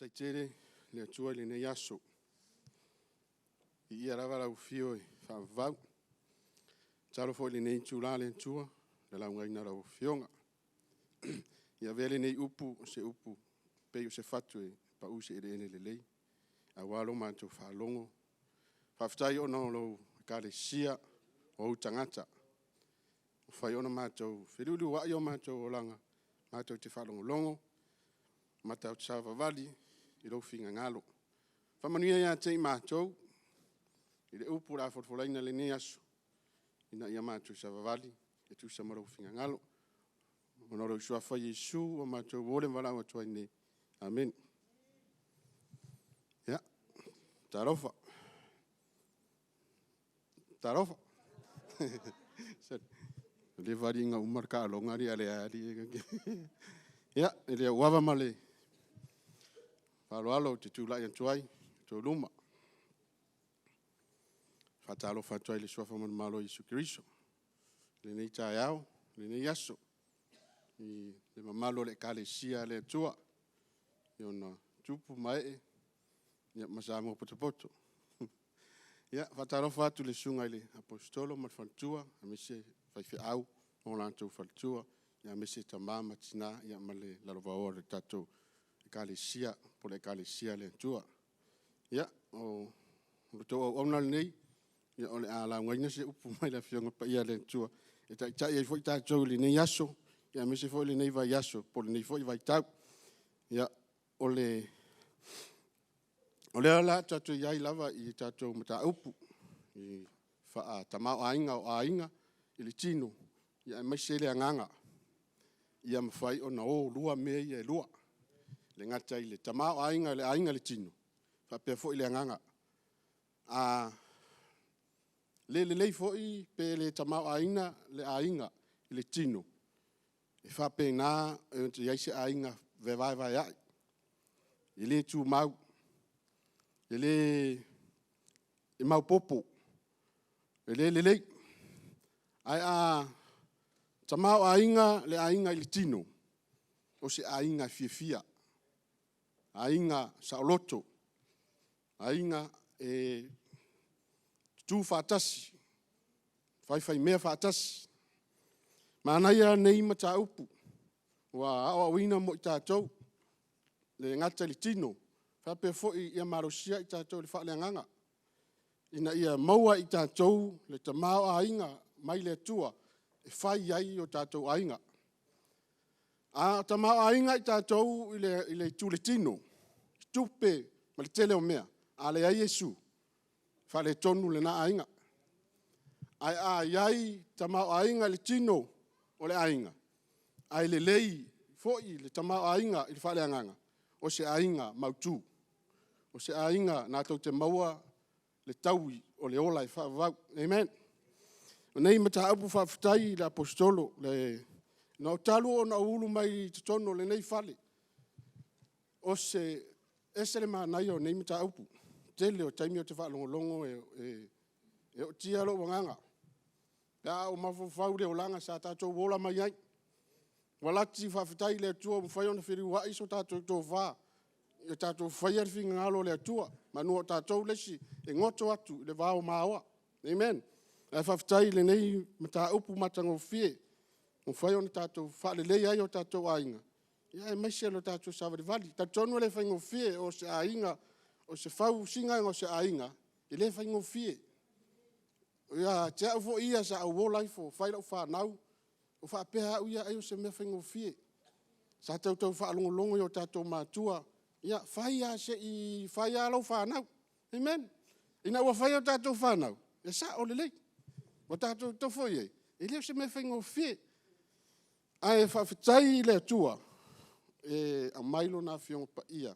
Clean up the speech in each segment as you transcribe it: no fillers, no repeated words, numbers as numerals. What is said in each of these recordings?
Faafetai tele i le Atua i lenei aso. Viia lava lau Afio e faavavau. E tatalo foi i lenei itula le Atua i le laugaina o lau Afioga. Ia avea lenei upu o se upu e pei o se fatu e pau i se eleele lelei aua lo matou faalogo. Faafetai ona o lau Ekalesia, o ou tagata, ua mafai ona matou feliuliuai o matou olaga matou te faalogologo, matou te savavali i lou finagalo. Faamanuia ia te i matou i le upu o le a folafolaina i lenei aso, ina ia matou savavali e tusa ma lou finagalo. Ona o lou Suafa Iesu ua matou o le valaau atu ai nei. Amene. Ia, talofa, talofa. Ua leva alii ina uma le taaloga alii, a o lea lava alii. Ia, e le ava ma le faaaloalo ou te tulai atu ai i outou luma. E faatalofa atu ai i le Suafa manumalo o Iesu Keriso i lenei taeao, lenei aso, i le mamalu o le Ekalesia a le Atua i ona tupu ma ee ma Samoa potopoto. E faatalofa atu i le susuga i le Aposetolo ma le faletua, aemaise faifeau ma o latou faletua, aemaise tama ma tina ma le lalovaoa o le tatou Ekalesia po o le Ekalesia a le Atua. Ia, o la outou auauna lenei o le a laugaina se upu mai le Afioga Paia a le Atua e taitai ai foi tatou i lenei aso, aemaise foi o lenei vaiaso po o lenei foi vaitau. Ia, o lea o le a tatou i ai lava i tatou mataupu i faatamaoaiga o aiga i le tino, aemaise le agaga ia mafai ona o lua mea ia e lua. E le gata i le tamaoaiga o le aiga i le tino, faapea foi le agaga. A le lelei foi pe le tamaoaiga le aiga i le tino, e faapena ona i ai se aiga fevaevaeai, e le tumau, e maopoopo, e le lelei. Ae a tamaoaiga le aiga i le tino, o se aiga fiafia, aiga saoloto, aiga e tutu faatasi, faifaimea faatasi. Manaia lenei mataupu ua aoaoina moi tatou, e le gata i le tino, faapea foi ia malosia i tatou i le faale-agaga, ina ia maua e i tatou le tamaoaiga mai le Atua e fai ai o tatou aiga. A tamaoaiga i tatou i le itu i le tino, tupe ma le tele o mea, a leai Iesu, e faaletonu lena aiga. Ae a i ai tamaoaiga i le tino o le aiga, ae lelei foi le tamaoaiga i le faale-agaga, o se aiga mautu. O se aiga natou te maua le taui o le ola e faavavau. Amen. O nei mataupu faafetai i le Aposetolo, talu ona ou ulu mai i totonu o lenei fale, e ese le manaia o nei mataupu. O le tele o taimi ou te faalogologo e ootia lou agaga pe a ou mafaufau i le olaga sa tatou ola mai ai. Ua lati faafetai i le Atua ua mafai ona feliuai se tatou tofa ia tatou faia le finagalo o le Atua, semeamanu o tatou le isi e goto atu i le vao maoa. Amen. Ae faafetai i lenei mataupu matagofie ua mafai ona tatou faaleleia ai o tatou aiga, aemaise o le tatou savalivali. E talitonu e le faigofie, o se aiga, o se fausiga o se aiga, e le faigofie. Ia te au foi ia sa ou ola ifo fai lau fanau, e faapea au ia ai o se mea faigofie. Sa tau faalogologo i o tatou matua, ia fai lava se i fai lava lau fanau. Amen. Ina ua fai a tatou fanau, e sao lelei. Ua tatou foi i ai, e le o se mea faigofie. Ae faafetai i le Atua, e aumai Lona Afioga Paia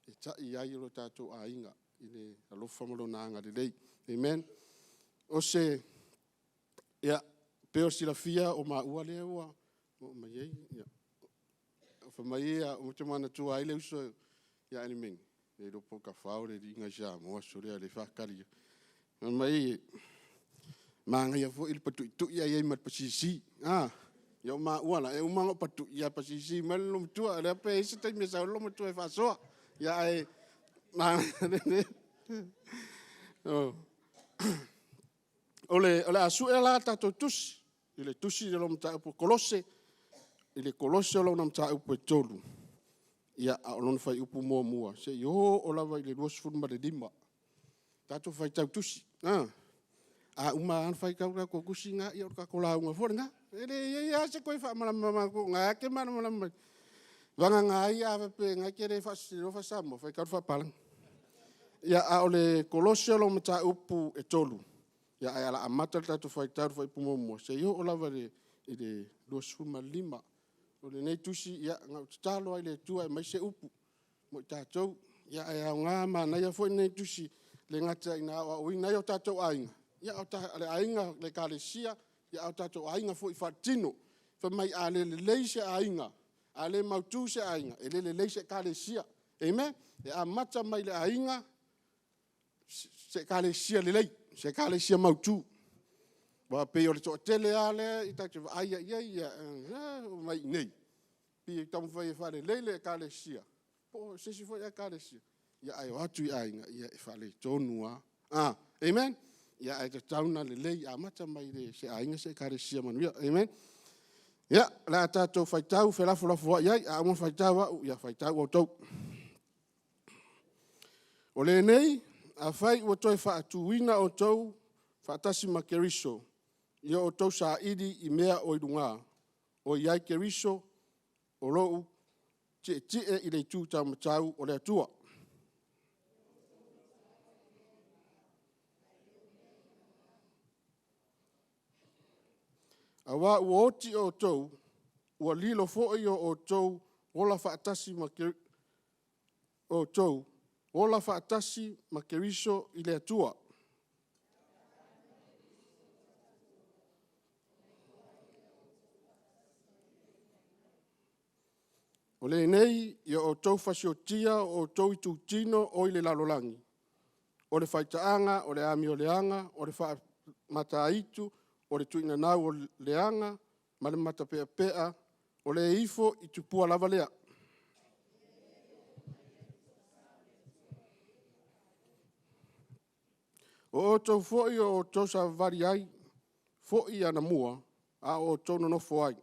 e tai ai o tatou aiga i le alofa ma Lona agalelei. Amen. E pei ona silafia o maua lea ua oo mai i ai, fai mai, ou te manatua ai le uso ia Ailimeni, le iloa po o tafao le alii nai Samoa sole a o lea e faatali atu. Fai mai, manaia foi le patuitui ae i ai ma le pasisi. Ia o maua la, e uma ona ou patui ae pasisi mai le loomatua. O le a pe i ai se taimi e sau ai le loomatua e faasoa. Ia ae o le a sue la tatou tusi, i le tusi o le mataupu Kolose, i le Kolose o lona mataupu e 3, ia a o lona fuaiupu 1 seia oo lava i le 25. Tatou faitau tusi. A uma lava ona faitau tatou tusi na, ia o le tatou lauga foi lena. E leai lava se toe faamalamalama o lena e te malamalama vagana ai a faapea o lena e te le faaseseina faa-Samoa, faitau le faapapalagi. Ia, a o le Kolose o lona mataupu e 3, ae o le a amata le tatou faitau i le fuaiupu 1 seia oo lava i le 25. O lenei tusi, na ou tatalo lava i le Atua e aumai se upu mo i tatou, ae aoga manaia foi lenei tusi, e le gata ina aoaoina ai o tatou aiga, a o le aiga Ekalesia, a o tatou aiga foi faaletino. Fai mai a le lelei se aiga, a le mautu se aiga, e le lelei se Ekalesia. Amen? E amata mai le aiga se Ekalesia lelei, se Ekalesia mautu. Aua pei o le toatele lava lea ta te vaai lava i ai, e omai i inei pei e taumafai e faalelei le Ekalesia po o se isi foi Ekalesia, ae o atu i aiga, e faaletonu lava. Amen? Ae tatau ona lelei, amata mai se aiga se Ekalesia manuia. Amen? Ia, o le a tatou faitau felafolafoai ai. A uma ona faitau au, ia faitau outou. O lenei, afai ua toe faatuina outou faatasi ma Keriso, ia outou saili i mea o i luga, o i ai Keriso o lo o tietie i le itu taumatau o le Atua. Aua ua oti outou, ua lilo foi o outou ola faatasi ma Keriso i le Atua. O lenei, ia outou fasiotia o outou itutino o i le lalolagi, o le faitaaga, o le amio leaga, o le faamataitu, o le tuinanau o leaga ma le matapeapea, o le ifo i tupua lava lea. O outou foi ua outou savavali ai foi anamua a o outou nonofo ai.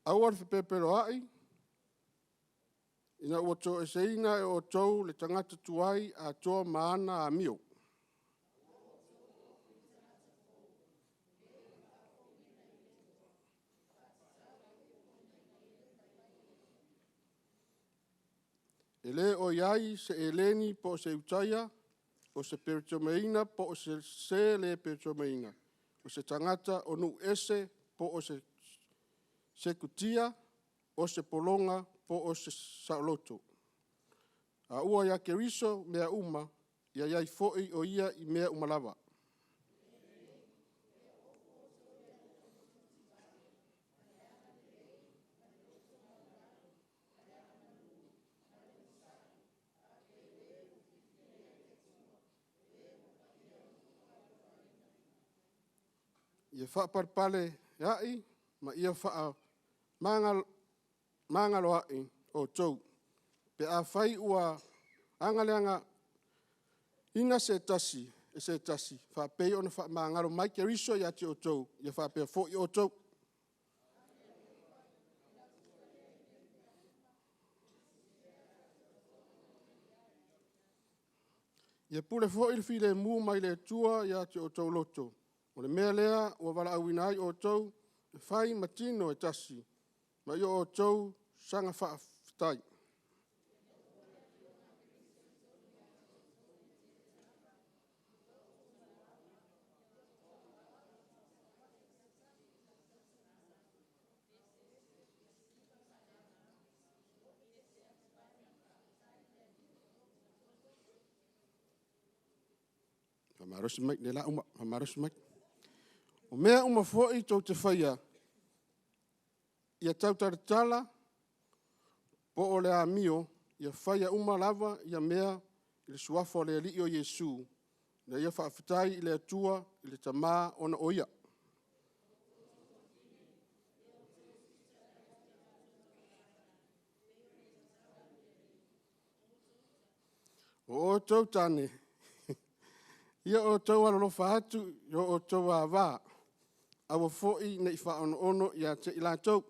Aua le fepelopeloa'i ina ua toeseina e outou le tagata tuai atoa ma ana amio. E le o i ai se Eleni po o se Iutaia, o se Peretomaiina po o se le Peretomaina, o se tagata o nuu ese po o se Sekutia, o se pologa po o se saoloto. A ua ia Keriso mea uma, ia i ai foi o Ia i mea uma lava. Ia faapalepaleai ma ia fefaamagaloai outou, pe afai ua agaleagaina se tasi e se tasi, faapei ona faamagalo mai Keriso ia te outou, ia faapea foi outou. Ia pule foi le filemu mai le Atua ia outou loto, o le mea lea ua valaauina ai outou e fai ma tino e tasi, ma ia outou saga faafetai. Faamalosi mai, lea o le a uma, faamalosi mai. O mea uma foi tou te faia, ia tautalatala po o le amio, ia faia uma lava ia mea i le suafa o le Alii o Iesu, ina ia faafetai i le Atua i le Tama ona o Ia. O outou tane, ia outou alolofa atu i o outou ava, aua foi ne i faaonoono ia te i latou.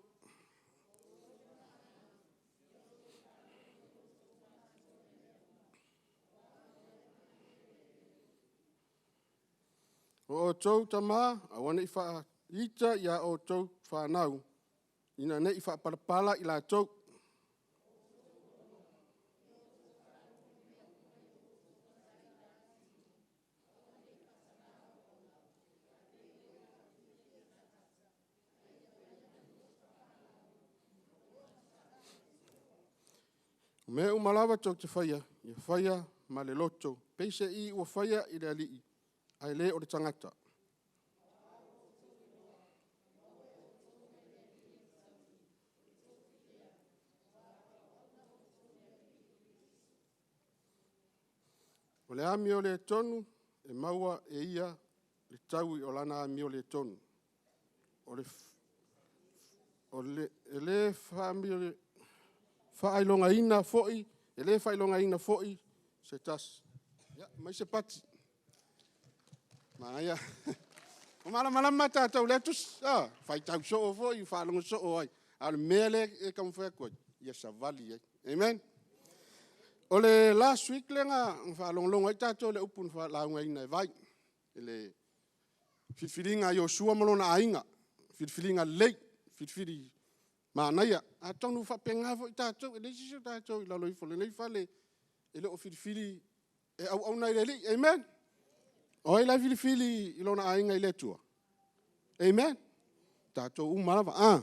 O outou tama, aua ne i faaita ia outou fanau, ina ne i faapalapala i latou. O mea uma lava tou te faia, ia faia ma le loto, peiseai ua faia i le Alii, ae le o le tagata. O le amioletonu, e maua e ia le taui o lana amioletonu. E le faailogaina foi se tasi. Ia, aumai se pati. Manaia. Ua malamalama tatou i lea tusi, ioe. Faitau soo foi, faalogo soo ai. A o le mea lea e taumafai atu ai, ia savali ai. Amen? O le last week lea na faalogologo ai tatou i le upu na laugaina e Vai, i le filifiliga a Iosefa ma lona aiga, filifiliga lelei, filifili manaia. Atonu e faapena foi tatou, e leai se isi o tatou i lalo ifo o lenei fale e le o filifili e auauna i le Alii. Amen? O ai la e filifili i lona aiga i le Atua? Amen? O tatou uma lava. A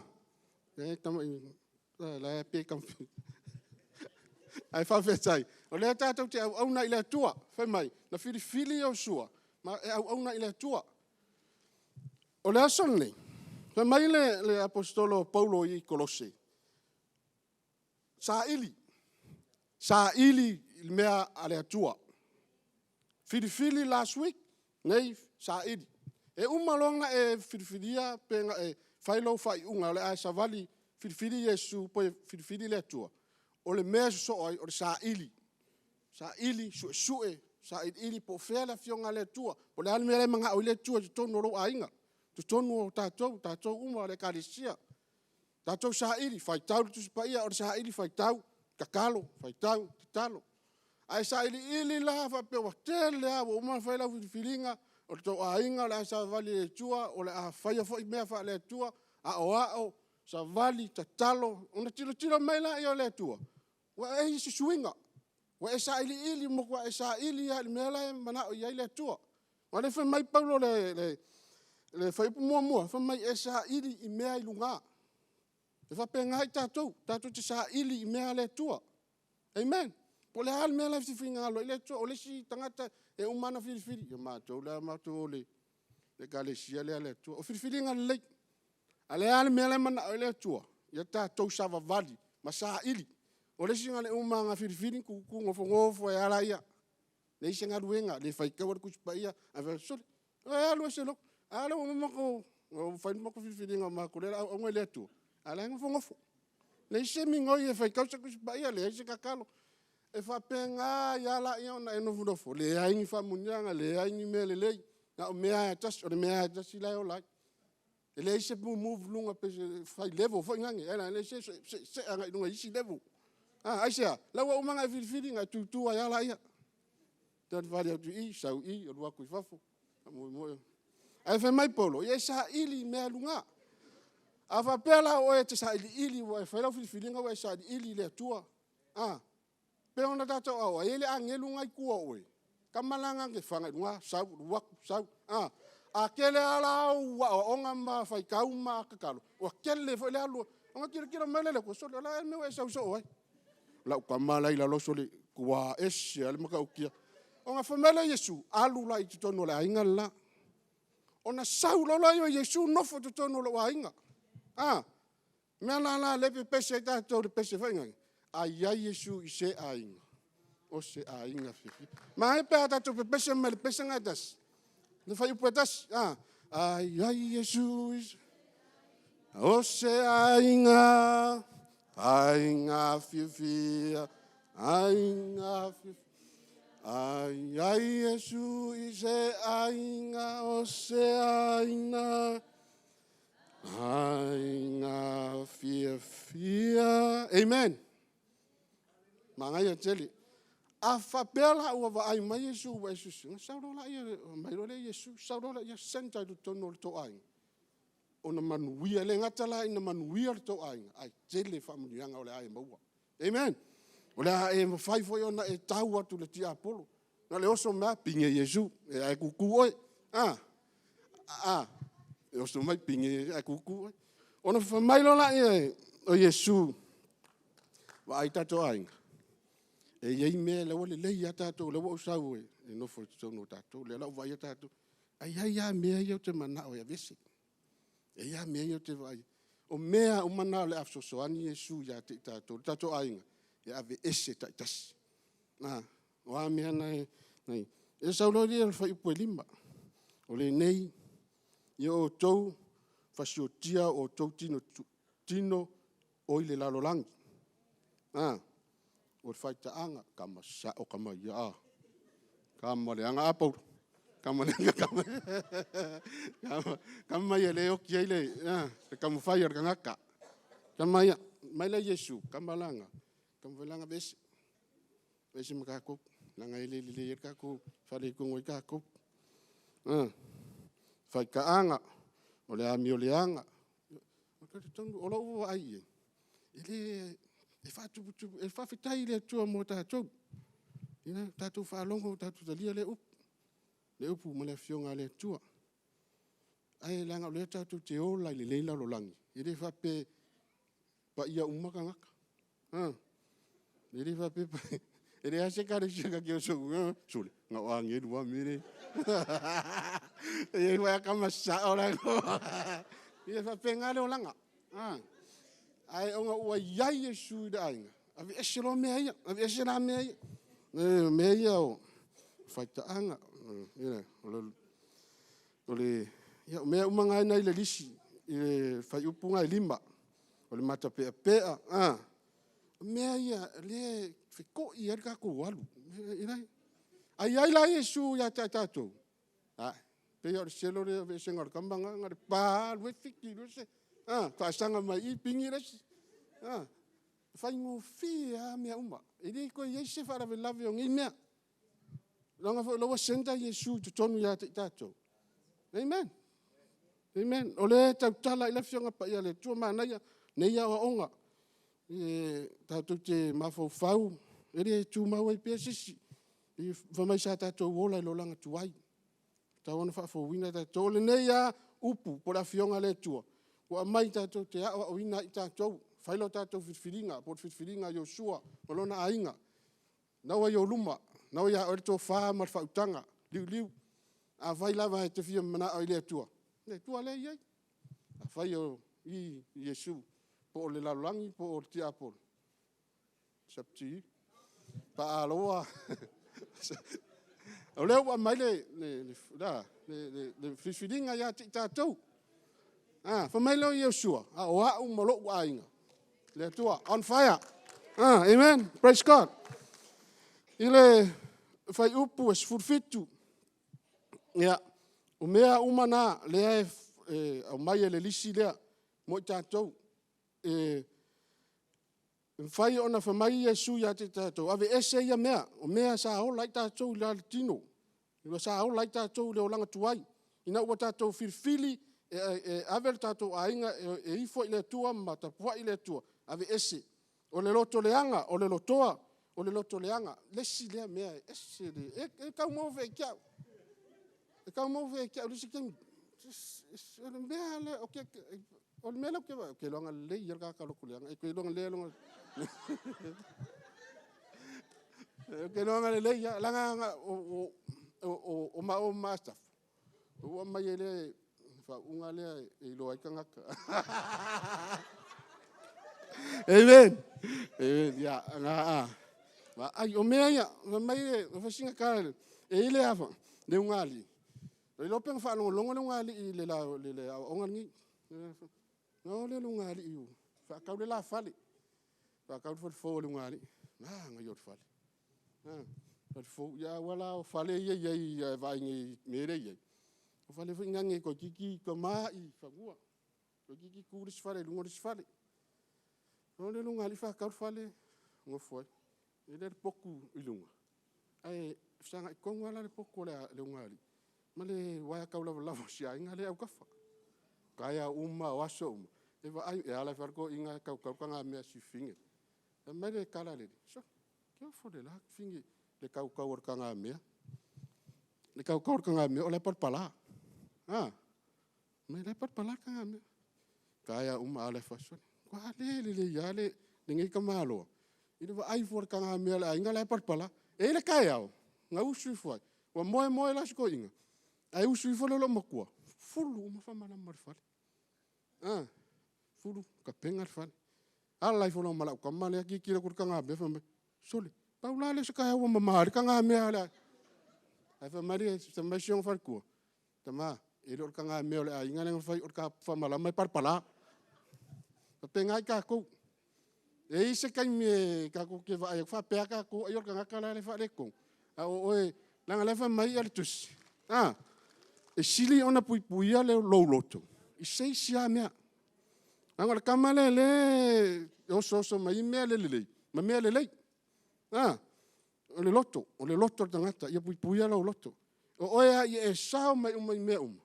la e pei e... Ae faafetai, o lea tatou te auauna i le Atua. Fai mai, na filifili Iosefa e auauna i le Atua. O le aso lenei, fai mai le aposetolo o Paulo i Kolose, saili, saili i mea a le Atua. Filifili last week, nei saili. E uma loa ona e filifilia pe na e fai lou faaiuga o le a e savali, filifili Iesu pe filifili le Atua, o le mea e sosoo ai, o le saili. Saili, suesue, sailiili po o fea le Afioga a le Atua, po o le a le mea la e manao ai le Atua i totonu o lou aiga, totonu o tatou, tatou uma o le Ekalesia. Tatou saili, faitau le Tusi Paia, o le saili, faitau, tatalo, faitau, tatalo. A e sailiili la faapea ua tele lava ua uma ona fai lau filifiliga, o le tou aiga o le a savavali i le Atua, o le a faia foi mea faale-Atua, aoao, savali, tatalo, ona tilotilo mai lea o le Atua, ua i ai se suiga. Ua e sailiili ua matua e saili lava i le mea la e manao i ai le Atua. Aua o lea e fai mai Paulo i le fuaiupu 1, fai mai e saili i mea i luga. E faapena i tatou, tatou te saili i mea a le Atua. Amen. Po o le a le mea la e fia finagalo i ai le Atua. O le isi tagata e uma lava ona filifili, ia o matou la matou te o i le Ekalesia lea a le Atua. O filifiliga lelei. A o le a le mea la e manao i ai le Atua? Ia tatou savavali ma saili. O le isi na o le uma lava ona filifili tutu nofonofo ai lava lea, leai se galuega, le faitaua le Tusi Paia, ae fai atu, sole, e alu ese loa. A lea ua uma ona fai le matou filifiliga o matou o lea o le a auauna i le Atua, a o la e nofonofo. Leai se migoi e faitau se Tusi Paia, leai se tatalo. E faapena ai lava lea ona e nofonofo, leai ni faamanuiaga, leai ni mea lelei, na o mea lava e tasi, o le mea lava e tasi la e ola ai. E leai se move i luga pei e fai level foi lea, se seesee agai i luga i isi level. Aisea? O la ua uma ona e filifili, ona e tutu ai lava lea. Salivali atu i i, sau i i, alu atu i fafo, faamoemoe. Ae fai mai Paulo, ia e saili i mea i luga. A faapea la o oe e te sailiili ua e fai lau filifiliga ua e sailiili i le Atua, a, pei ona tatou aoao, e i ai le agelu lena e i tua o oe, le tama la lena na te fana i luga, sau, alu atu, sau. A tele lava la au aoaoga ma faitau ma tatalo, ua tele foi le alu, ona tilotilo mai lea o le Atua, sole, o le a ea le mea ua e sau soo ai? Lau tama la e i lalo, sole, e matua ese lava le matautia. Ona fai mai lea o Iesu, alu la i totonu o le aiga le la. Ona sau loa lea o Iesu nofo i totonu o lou aiga. O le mea la lena o lea e pepese ai tatou i le pese foi lele, A i ai Iesu i se aiga, o se aiga fiafia. Manaia pe a tatou pepese mai le pese lena e tasi, le fuaiupu e tasi. A i ai Iesu i se o se aiga, aiga fiafia, aiga fiafia. A i ai Iesu i se aiga, o se aiga, aiga fiafia. Amen. Manaia tele. A faapea la ua vaai mai Iesu ua e susu, ona sau loa lea, omai loa lea Iesu sau loa lea centre i totonu o le tou aiga, ona manuia. E le gata la ina manuia lo outou aiga, ae tele faamanuiaga o le a e maua. Amen. O le a e mafai foi ona e tau atu i le tiapolo, na o le oso mai lava, pine Iesu, ae tutu oe. E oso mai pine Iesu ae tutu oe. Ona fai mai loa lea o Iesu, vaai o tatou aiga, e i ai mea o la e ua lelei lava tatou o lea ua ou sau e nofo i totonu o tatou, o lea o le a ou vaaia tatou. Ae i ai lava mea ia ou te manao e aveese. E i ai lava mea ia ou te vaai, o mea uma na o le a fesoasoani Iesu ia te i tatou le tatou aiga e aveese taitasi. O a mea na e i ai. Ona sau loa lea o le fuaiupu 5, o lenei, ia outou fasiotia o outou tino oi le lalolagi. O le faitaaga, tama sao tama ia a, tama leaga a Paulo, tama leaga tama ia. Tama ia o lea e oti ai le taumafai o le tagata. Tama ia, fai mai la Iesu, tama la na, taumafai la e aveese, aveese ma tatou, leaga e le lelei ai le tatou, faaletonu ai tatou. Faitaaga, o le amio leaga. Ou te talitonu, o lou vaai i ai, e le, e faatuputupu, e faafetai i le Atua mo tatou, tatou faalogo tatou talia lea upu, lea upu ma le Afioga a le Atua. Ae leaga o lea tatou te ola i lenei lalolagi, e le faapea e paia uma tagata. E le faapea e… e leai lava se ekalesia na te oso ai, sole, na o agelu lava mea la e i ai. E i ai foi lava tama sasao la e… Ia e faapena le olaga. Ae ona ua i ai Iesu i le aiga, aveese loa mea ia, aveese la mea ia, o mea ia o faitaaga, o mea uma na e i le lisi i le fuaiupu lena e 5. O le matapeapea, o mea ia o lea e feoi ai le tatou alu. A i ai la Iesu ia te i tatou, e pei lava o le selo lea o le aveesega o le tama lena, na o le pa lava alu ai fiki, faasaga mai i i, pigi le isi. E faigofie lava mea uma, e le toe i ai se faalavelave o nei mea. Leaga foi o lea ua centre Iesu i totonu ia te i tatou. Amen. O lea e tautala ai le Afioga Paia a le Atua. Manaia nei aoaoga, tatou te mafaufau, e le tumau ai pea se isi. Fai mai sa tatou ola i le olaga tuai, e tatau ona faafouina tatou. O lenei lava upu po o le Afioga a le Atua, ua aumai tatou te aoaoina ai tatou, fai la tatou filifiliga po o le filifiliga a Iosefa ma lona aiga. O lena ua i ou luma, o lena ua ia oe le tofa ma le faautaga. Liuliu, afai lava e te fia manao i le Atua, o le Atua lea e i ai. Afai o Iesu po o le lalolagi po o le tiapolo, it's up to you. O lea ua aumai le filifiliga ia te i tatou. Fai mai lea o Iosefa, a o au ma lou aiga, le Atua. On fire. Amen. Praise God. I le fuaiupu 17, ia, o mea uma na o lea e aumai e le lisi lea mo i tatou. E mafai ona fai mai Iesu ia te tatou, aveese ia mea, o mea sa ola ai tatou i le tino, sa ola ai tatou i le olaga tuai, ina ua tatou filifili e ave lo tatou aiga e ifo i le Atua ma tapuai i le Atua, aveese. O le lotoleaga, o le lotoa, o le lotoleaga, le isi lea mea e ese le… e tau ia te au. E tau ia te au i le isi taimi. O le mea lea ou te vaai, ou te iloaina lelei lava le tagata loto leaga. Ou te iloaina lelei lava. Ou te iloaina lelei lava, leaga o maua ma Asafo, ua aumai ai le faauuga lea e iloa ai tagata. Amen. Amen. Ia, nga a. Ma ai o mea ia, ma mai e fasinga ka e ile afa le ungali. O le lope na whaalongolongo le ungali i le la le le aoaoga lenei. Na o lea o le ulugalii faatau le la fale, faatau le falefou o le ulugalii. Manaia o le fale. Falefou, ia aua la o fale ia e i ai a e vaai nei i le mea lea e i ai, o fale foi na toeitiiti tamai fanua, toeitiiti tu le isi fale i luga o le isi fale. Ona o lea o le ulugalii faatau le fale nofo ai. I ai lea o le potu i luga, ae fesagai tonu lava la le potu a le ulugalii ma le uaea taulavalava a si aiga lea e i autafa. O taeao uma, o aso uma, e vaai, e ala ifo lava le toeaina tautau le tagamea a si fafine. Fai mai le tala a le alii, sole, careful le la fafine i le tautau o le tagamea. Le tautau o le tagamea o la e palapala. Fai mai o la e palapala le tagamea. Taeao uma ala ifo lava, sole, matua le lelei lava lenei tamaloa i le vaai fua i le tagamea a le aiga la e palapala. E i ai le taeao na usu ifo ai, ua moe moe la si toeaina, ae usu ifo le loomatua, fufulu uma famalama o le fale, fufulu tapena le fale. Ala ifo loa ma lau tama lea tilotilo atu i le tagamea fai mai, sole, pau la lea o se taeao ua mama ai le tagamea a le aiga. Ae fai mai si ona faletua, tama, e le o le tagamea a le aiga lea na fai, o le faamalama e palapala. E faapena i tatou. E i ai se taimi e tatou te vaai atu faapea lava tatou ai o le tagata la e faaletonu, a o oe, leaga o la e fai mai le Tusi, e sili ona puipuia lou loto i se isi lava mea. Leaga o le tama lea o lea e osooso mai ai mea le lelei ma mea lelei. O le loto, o le loto o le tagata, ia puipuia lou loto. O oe lava ia e sao mai uma i mea uma,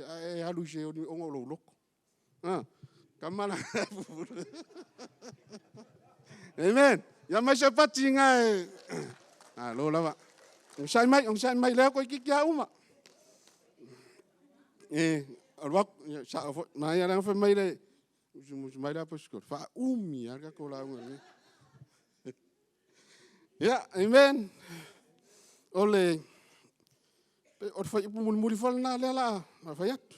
ae e alu i Seoli ona o lou loto. Tama la Amen. Ia aumai se pati ina e. Malo lava. Onosai mai, onosai mai, o lea toeitiiti lava uma. E alu atu, ia sao foi. Manaia, leaga fai mai le musumusu mai le Aposetolo, faaumi lava le tatou lauga i le mea lea. Ia, amen. O le fuaiupu mulimuli foi lena lea o le a fai atu.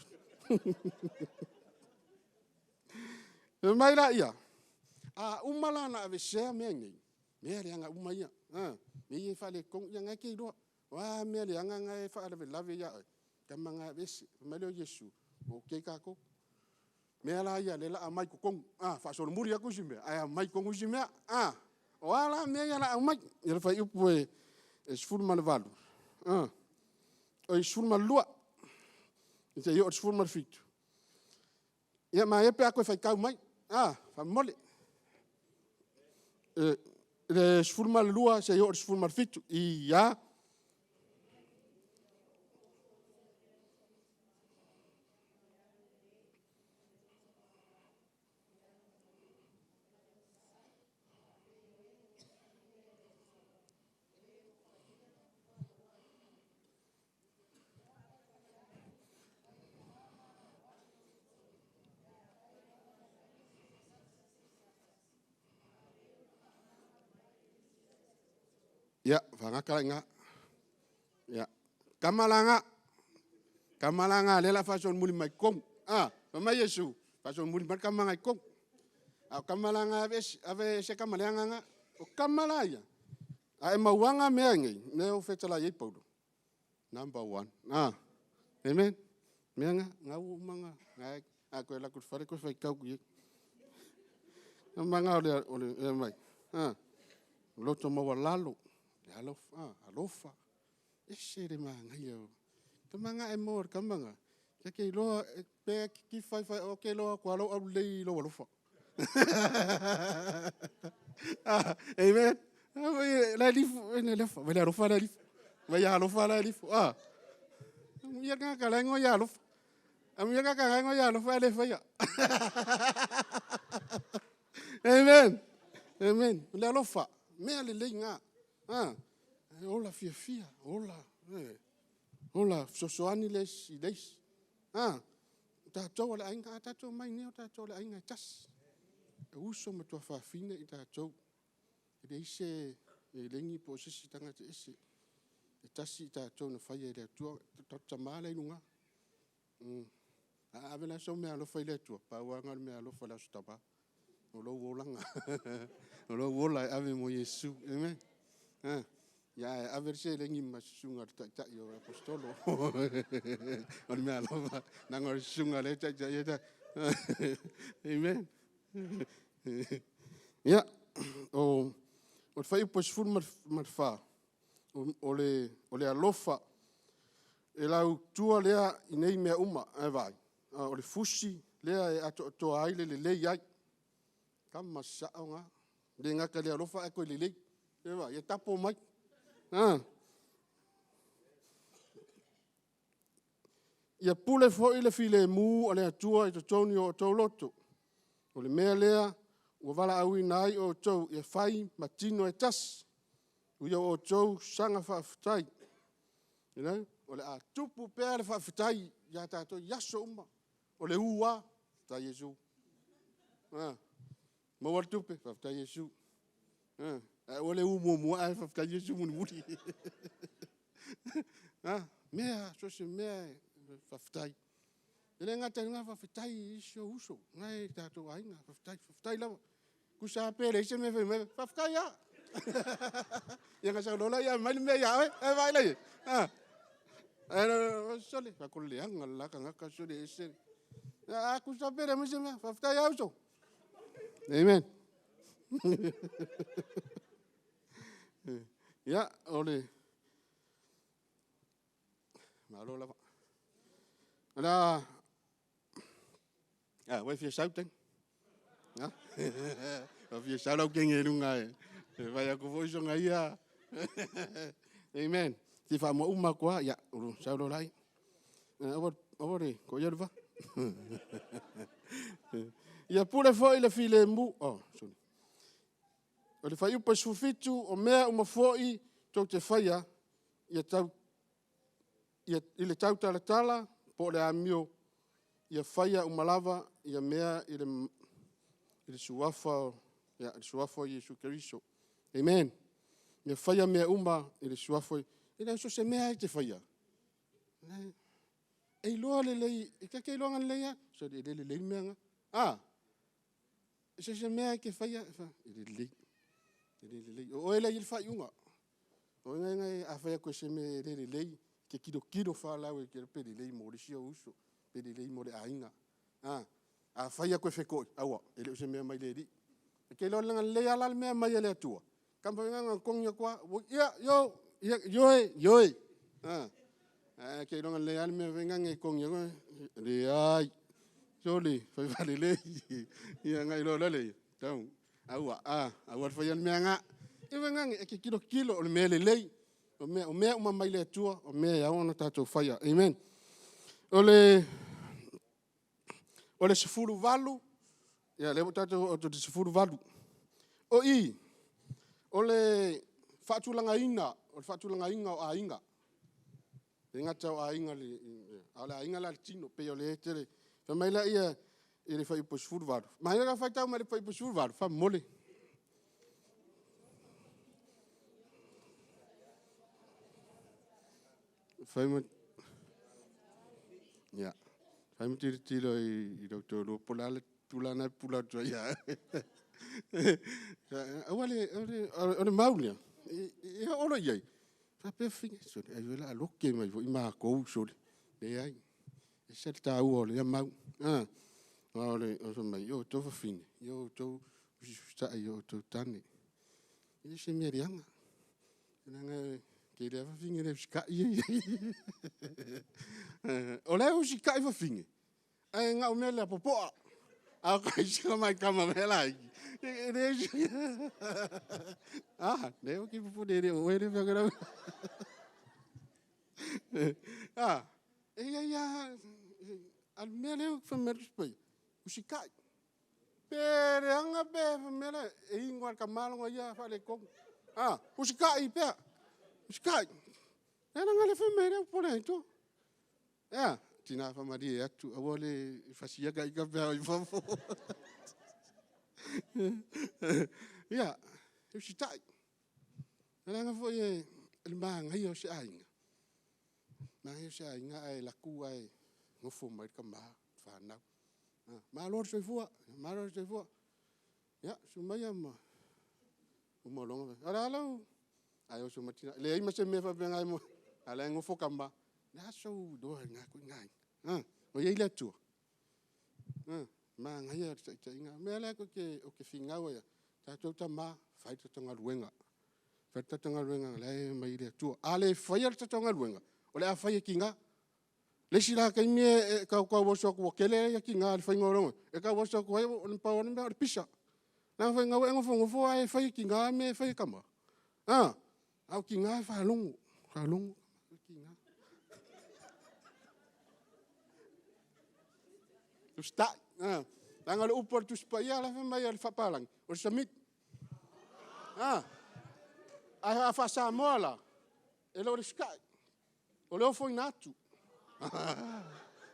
Ona fai mai lea, a uma la ona aveesea mea nei, mea leaga uma ia, mea ia e faaletonu, ia lena e te iloa. O a mea leaga na e faalavelave ia oe, tama na e aveese. Fai mai lea o Iesu, ua ok tatou. O mea la ia o lea o le a aumai i totonu, faasolomuli atu isi mea, ae aumai i totonu isi mea. O a la mea ia o le a aumai? Ia o le fuaiupu e 18, oi 12 seia oo i le 17. Ia manaia pe a toe faitau mai faamolemole. Le 12 seia oo i le 17. Ia. Ia, fagata la i ina. Ia, tama la na, tama la na o lea o le a faasolomuli mai i totonu. Fai mai Iesu, faasolomuli mai le tama lena i totonu. A o tama la na e aveese, aveese tama leaga na. O tama la ia, a e mauaga mea nei, lea ua fetalai ai Paulo, number one. Amen. O mea na, na ua uma ona, a toe alu atu i le fale toe faitau atu i ai. O le fai mai, loto maualalo, le alofa, e ese le manaia. O le tama lena a e maua i le tama lena, ta te iloa pe e te fai ou te iloa atu lava lou aulelei i lou alofa. Amen. Vaai le alofa la e lifu, vaai ia alofa la e lifu. Amuia le tagata o la e igoa ia Alofa. Amuia le tagata o la e igoa ia Alofa ae le faia. Amen. Amen. O le alofa, mea lelei na. E ola fiafia, ola, ola fesoasoani le isi i le isi. O tatou o le aiga, a tatou omai nei o tatou o le aiga e tasi. E uso ma tuafafine i tatou, e leai se elegi po o se isi tagata ese. E tasi i tatou na faia e le Atua, lo tatou Tama la e i luga. A ave la sou meaalofa i le Atua, pau lava lena o le meaalofa i le Aso Tama. O lou olaga. O lou ola e ave mo Iesu. Amen. Ia e ave le seleni ma le susuga i le taitai o aposetolo. O le mea alofa, leaga o le susuga lea e taitai ai. Amen. Ia, o le fuaiupu 14, o le alofa, e lautua lea i nei mea uma, ae vaai, o le fusi lea e atoatoa ai le lelei ai. Tama sao lena, e le gata i le alofa ae toe lelei. Ia vaai, e tapo mai. Ia pule foi le filemu a le Atua i totonu o outou loto, o le mea lea ua valaauina ai outou ia fai ma tino e tasi, ia outou saga faafetai. O le a tupu pea le faafetai ia tatou i aso uma. O le u lava, faafetai Iesu. Maua le tupe, faafetai Iesu. Ae aua le u muamua ae faafetai Iesu mulimuli. O mea lava, so o se mea lava e faafetai. E le gata i lena faafetai i isi ou uso na e i o tatou aiga, faafetai, faafetai lava. Tusa lava pe leai se mea e fai mai ai, faafetai lava. Ia ona sau loa lea aumai le mea ia oe. Vaai la i ai? Sole, fai atu o le leaga le la tagata sole e ese le… Ae tusa lava pe le aumai se mea, faafetai lava uso. Amen. Ia, o le malo lava. O le a… A ua e fia sau Teina? A? Ua fia sau lau teine i luga e fai atu foi sona ia… Amen. Se i faamua uma atu lava ona sau loa lea. Aua le toia le va. Ia pule foi le filemu, oh sole. O le fuaiupu 17, o mea uma foi tou te faia, ia i le tautalatala po o le amio, ia faia uma lava ia mea i le suafa o Iesu Keriso. Amen. Ia faia mea uma i le suafa o Iesu. E le so o se mea lava e te faia, e iloa lelei, e ta te iloa lelei lava, sole e le lelei le mea lena. A? So o se mea lava e te faia, e lelei, e lelei. O oe lea e i ai le faaiuga. O oe lea a fai atu o se mea e le lelei, e te tilotilo faa-lautetele pe lelei mo le isi ou uso, pe lelei mo le aiga. A fai atu e feto'i, aua e le o se mea mai le Alii. E te iloa lelei lava la le mea e aumai e le Atua, taumafai na ona togi atu lava, ia, ioe, ioe. Ae e te iloa lelei lava le mea foi lena e togi atu, leai, sole, fai faalelei, ia ona iloa loa lea, aua, aua le faia le mea lena. Ia vaiana e te tilotilo o le mea lelei, o mea uma mai le Atua o mea e ao ona tatou faia. Amen. O le 18, ia lea ua tatou oo atu i le 18. O i, o le faatulagaina o aiga, e le gata o aiga a o le aiga la i le tino. E pei o lea e tele… Fai mai lea i le fuaiupu 18, e manaia le faitau mai le fuaiupu 18 faamolemole. Ia, fai ma tilotilo i lou toalua po o le a le tulaga lena e pupula atu ai ia oe. Aua le… O le mau lea, e oo loa i ai, faapea fafine, sole ai o le a lote mai foi matou, sole. Leai, e ese le taua o lea mau. Aua fai mai, o outou fafine, ia outou usiusitai i o outou tane. E le o se mea leaga, leaga e tele lava fafine e le usitai ia e i ai. O la e usitai fafine, ae na o mea ia popoa. A o isi tamai tama laiti, e le… A, leai aua e te popole e le o oe lea e fai atu ai. A, e i ai lava, a o le mea lea e fai mai ai le Tusi Paia, usitai. Pe leaga pe mea la e, e inu lava e le tama lona ia faaletonu. A, usitai pea, usitai. Leaga o lea e fai mai ai le upu a le Atua. E a? Tina faamalie atu, aua le fasia ita pe a oo i fafo. Ia, usitai. Leaga foi o le manaia o se aiga, manaia o se aiga ae alu atu ae nofo mai le tama ma fanau. Malo le soifua, malo le soifua. Ia, susu maia ma uma loga, o le a lau... Ae oso mai le tina, e leai ma se mea faapena e a o la e nofo tama. O le a sou iloa i lena ituaiga aiga? O i ai le Atua? Manaia le taitaiga. O le mea lea ou te finau ai lava, tatou tama, fai le tatou galuega, fai le tatou galuega o la e aumai e le Atua. A le faia le tatou galuega, o le a fai e tina. O le isi la taimi e tau oso atu ua toatele tina i le faiga o le... e tau oso atu ai, na pau lava le mea o le pisa. Leaga ua e nofonofo ae fai e tina mea e fai e tama. A o tina e faalogo, faalogo tina. Usitai, leaga o le upu a le Tusi Paia la e fai mai a le faapalagi, o le submit. Ae a faa-Samoa la, e le o le usitai, o le ofoina atu.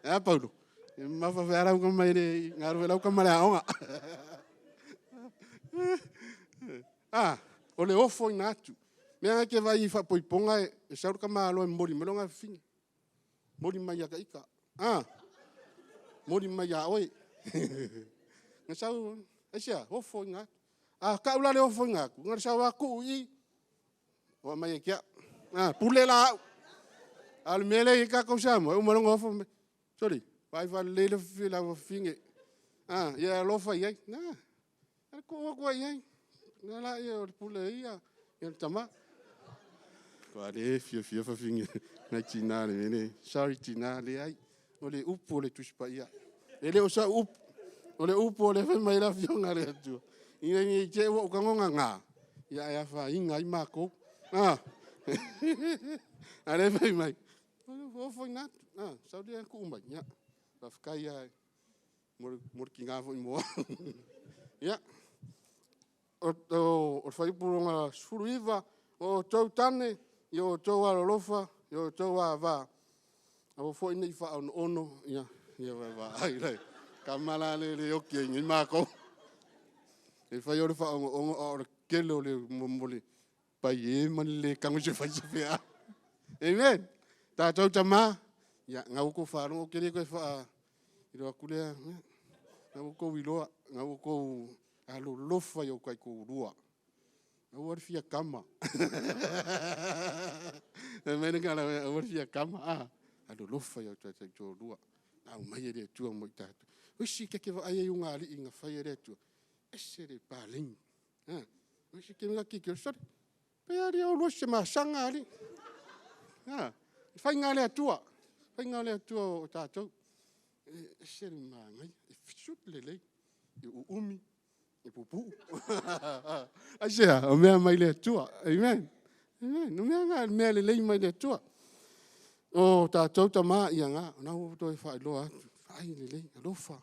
Ae a Paulo? E mamafa foi lava lau tama e le... na alu foi lau tama i le aoga. O le ofoina atu. O lea e te vaai i faaipoipoga e sau le tamaloa e momoli mai lona afafine, momoli mai ia ita, a, momoli mai ia oe. Na sau, aisea? Ofoina atu. A tau la le ofoina atu, na o le sau lava tuu i i, oo mai ia te au. A, pule la au. A o le mea lea e i ai tatou i Samoa, e uma loa ona ofo fai mai, sole, vaai faalelei lau afafine, ia e alofa i ai. A, na tuu atu lava i ai, o lea o le pule a ai le tama. Matua le fiafia fafine nai tina i le mea lea. Sorry tina, leai, o le upu a le Tusi Paia. E le o sau upu, o le upu o lea e fai mai ai le Afioga a le Atua, ina ne i te i ua ou tago nana, ae afaina ai matou. A o lea e fai mai, ofoina atu, sau lea tuu mai, ia faafetai lava mo le tina foi mo au. Ia, o le fuaiupu lona 19, o outou tane, ia outou alolofa i outou ava, aua foi ne i faaonoono ia vaai la i ai, le tama la lea e le oti ai nei matou. E fai o le faaonoono a o le tele o le paie ma le le tago i se fai se feau. Amen. Tatou tama, ia o lena ua outou faalogo, ou te le toe faailoa atu lea, o lena ua outou iloa, o lena ua outou alolofa i tou taitoalua. Aua le fia tama. Fai mai le tala, aua le fia tama a, alolofa i o ta taitoalua, na aumai e le Atua mo i tatou. O isi ta te vaai i ulugalii na faia e le Atua, e ese le paleni. O isi taimi ta tilotilo, sole, pei lava oulua o se masaga alii. O le faiga lava a le Atua, o le faiga lava a le Atua o tatou, e ese le manaia, e suit lelei, e uumi, e puupuu. Aisea? O mea e aumai le Atua. Amen. O mea na o mea lelei mai le Atua. O tatou tama, ia o lena ua ou toe faailoa atu, vaai lelei, alofa.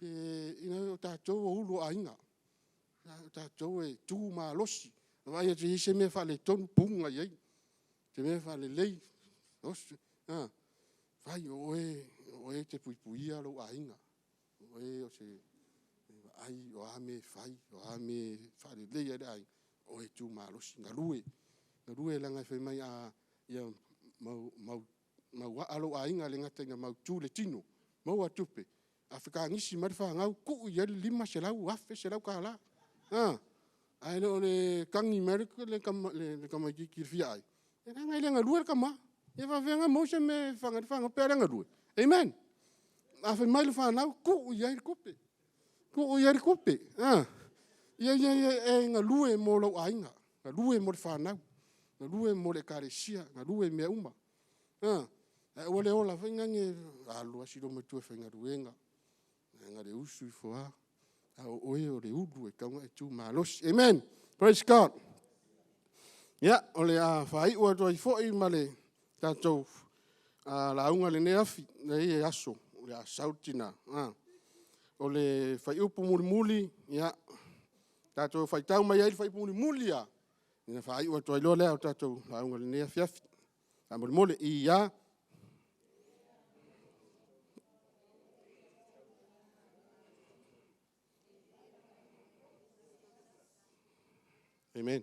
O tatou o ulu o aiga, o tatou e tu malosi. A vaai atu e i ai se mea faaletonu, puna i ai. O se mea faalelei, fai o oe e te puipuia lou aiga. O oe e te vaai o a mea e fai, o a mea e faaleleia ai le aiga, o oe e tu malosi, galue. Galue leaga fai mai ia mauaa lou aiga, e le gata ina mautu le tino, maua tupe, a fetagisi mai le fanau, tuu i ai le $500, $1,000, $100. Ae le o le tagi mai le tamaitiiti i le fia ai, leaga e le galue le tama. Ia e faapefea ona maua se mea e fafaga ai le fanau pe a le galue? Amen. A fai mai le fanau, tuu i ai le tupe, tuu i ai le tupe. Ia e galue mo lou aiga, galue mo le fanau, galue mo le ekalesia, galue i mea uma. Ae aua le ola foi lele, alu lava si olomatua e faigaluega, na o le usu ifo lava, a o oe o le ulu e tatau ona e tu malosi. Amen. Praise God. Ia, o le a faaiu atu ai foi ma le tatou lauga i lenei aso, o le a sau le tina. O le fuaiupu mulimuli, ia tatou faitau mai ai i le fuaiupu mulimuli lava, ona faaiu atu ai loa lea o le tatou lauga i lenei afiafi. Faamolemole. E a. Amen.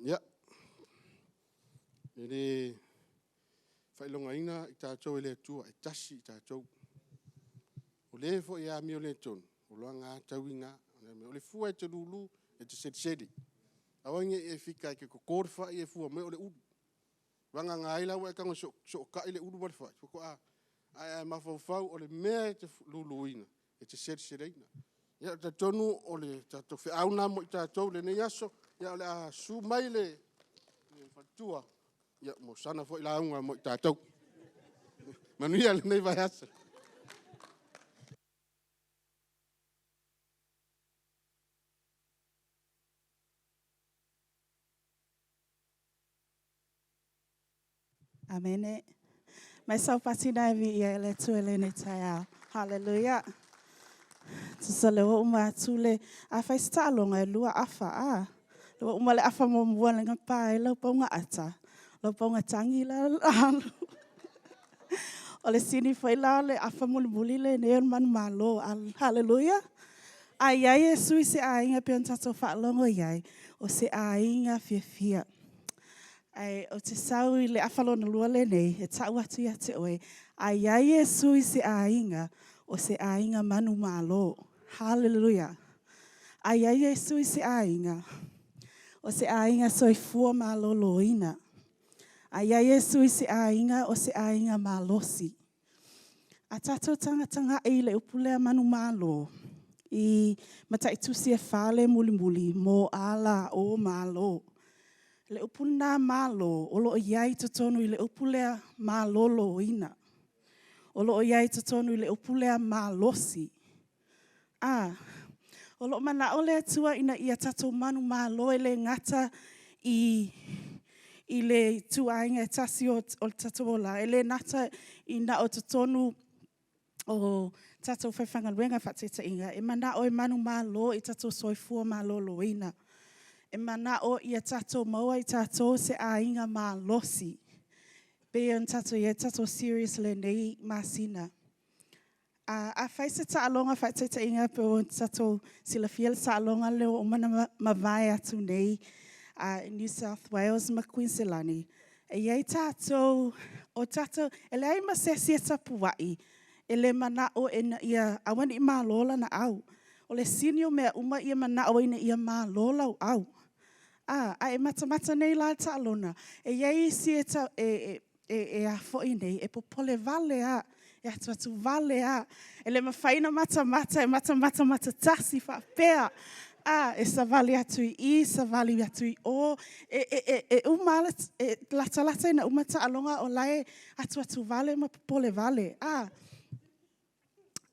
Ia, e le faailogaina i tatou e le Atua, e tasi i tatou. O le foi e amioletonu, o lana lava taui lena. O le fua e te lulu e te selesele. Aua ne i e fika e te toto le fai ae fua mai o le ulu. Vagana ai la ua e tago e sootai le ulu ma le fai, faatoa… Ae a mafaufau o le mea e te luluina, e te seleseleina. Ia ou te talitonu o le tatou feau lena mo i tatou i lenei aso. Ia o le a susu mai le faletua mo sana foi lauga mo i tatou. Manuia lenei vaiaso. Amene. Mai saupati e viia ai le Atua i lenei taeao. Haleluia. Tusa o lea ua uma atu le… A fai se taaloga e 2 afa a? Ua uma le afa muamua lea na pa ai lau pauga ata, lau pauga tagi la o le a alu. O le sini foi la o le afa mulimuli lenei o le manumalo. Haleluia! A i ai Iesu i se aiga pei ona tatou faalogo i ai, o se aiga fiafia. Ae ou te sau i le afa lona lua lenei e tau atu ia te oe, a i ai Iesu i se aiga, o se aiga manumalo. Haleluia! A i ai Iesu i se aiga, o se aiga soifua maloloina. A i ai Iesu i se aiga, o se aiga malosi. A tatou tagatagai i le upu lea manumalo i mataitusi e 4 lea e mulimuli, m a l o malo. O le upu lena malo, o lo o i ai i totonu i le upu lea maloloina. O lo o i ai i totonu i le upu lea malosi. O lo o manao le Atua ina ia tatou manumalo e le gata i le ituaiga e tasi o le tatou olaga, e le gata ina o totonu o tatou faifaigaluega, faataitaiga, e manao e manumalo i le tatou soifua maloloina. E manao ia tatou maua i tatou se aiga malosi, e pei ona tatou i ai i le tatou series i lenei masina. A fai se taaloga faataitaiga pei ona tatou silafia le taaloga lea ua uma ona mavae atu nei i New South Wales ma Kuiniselani, e i ai tatou, e leai ma se isi e tapuai e le manao ina ia aua ne i malo lana au. O le sini o mea uma ia manao ina ia malo lau au. A e matamata nei la i le taaloga, e i ai isi e popole vale lava, e atuatu vale lava, e le mafai ona matamata, e matamata matatasi faapea, e savali atu i i, savali atu i o, e uma lava, e latalata ina uma le taaloga o la e atuatu vale ma popole vale.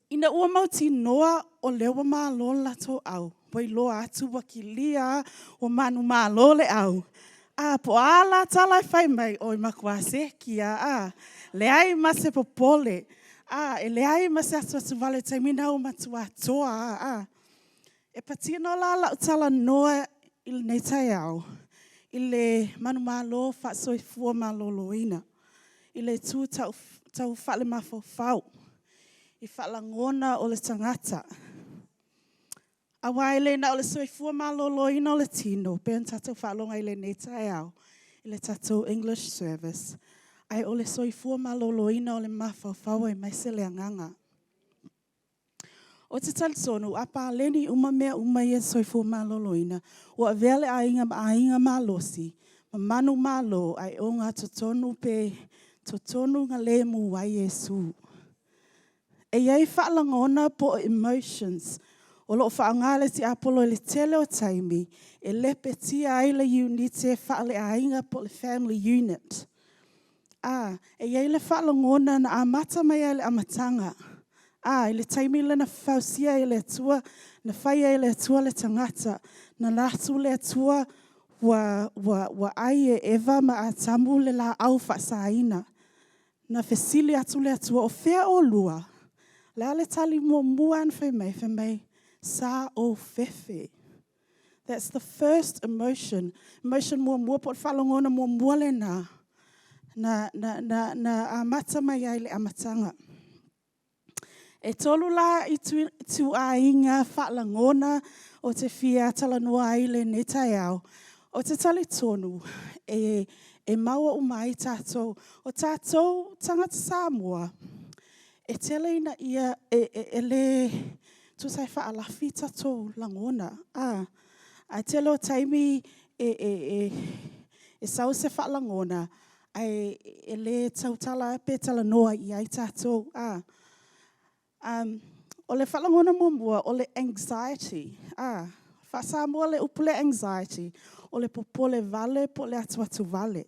Ina ua mautinoa o lea ua malo le latou au, ua iloa atu ua kilia lava ua manumalo le au, po o a la tala e fai mai, oi e matua seki lava, a, leai ma se popole, e leai ma se atuatu vale i le taimi lena ua matua toa lava. E patino la lau talanoa i lenei taeao i le manumalo faa-soifua maloloina, i le itu tau faale-mafaufau, i faalagona o le tagata. Aua e le na o le soifua maloloina o le tino pei ona tatou faalogo ai i lenei taeao i le tatou English service, a o le soifua maloloina o le mafaufau aemaise le agaga. Ou te talitonu a paleni uma mea uma ia i le soifua maloloina, ua avea le aiga ma aiga malosi ma manumalo ae ogatotonu pe totonugalemu ai Iesu. E i ai faalagona po o emotions o lo o faaaoga e le tiapolo i le tele o taimi e lepetia ai le iunite faaleaiga po o le family unit. E i ai le faalagona na amata mai lava i le amataga, i le taimi lea na fausia ai e le Atua, na fai ai e le Atua le tagata, na manatu le Atua ua ai e Eva ma Atamu le laau faasaina. Na fesili atu le Atua, o fea oulua? O le a le tali muamua lava na fai mai? Fai mai, sa ou fefe. That's the first emotion. Emotion muamua po o le faalagona muamua lena na amata mai ai i le amataga. E 3 la ituaiga faalagona ou te fia talanoa ai i lenei taeao. Ou te talitonu e maua uma ai tatou. O tatou tagata Samoa, e tele ina… e le Tusa e faalafi tatou lagona, a. Ae tele o taimi e sau se faalagona, ae e le tautala pe talanoa i ai tatou, a. O le faalagona muamua, o le anxiety, a. Faa-Samoa le upu lea anxiety, o le popolevale po o le atuatu vale.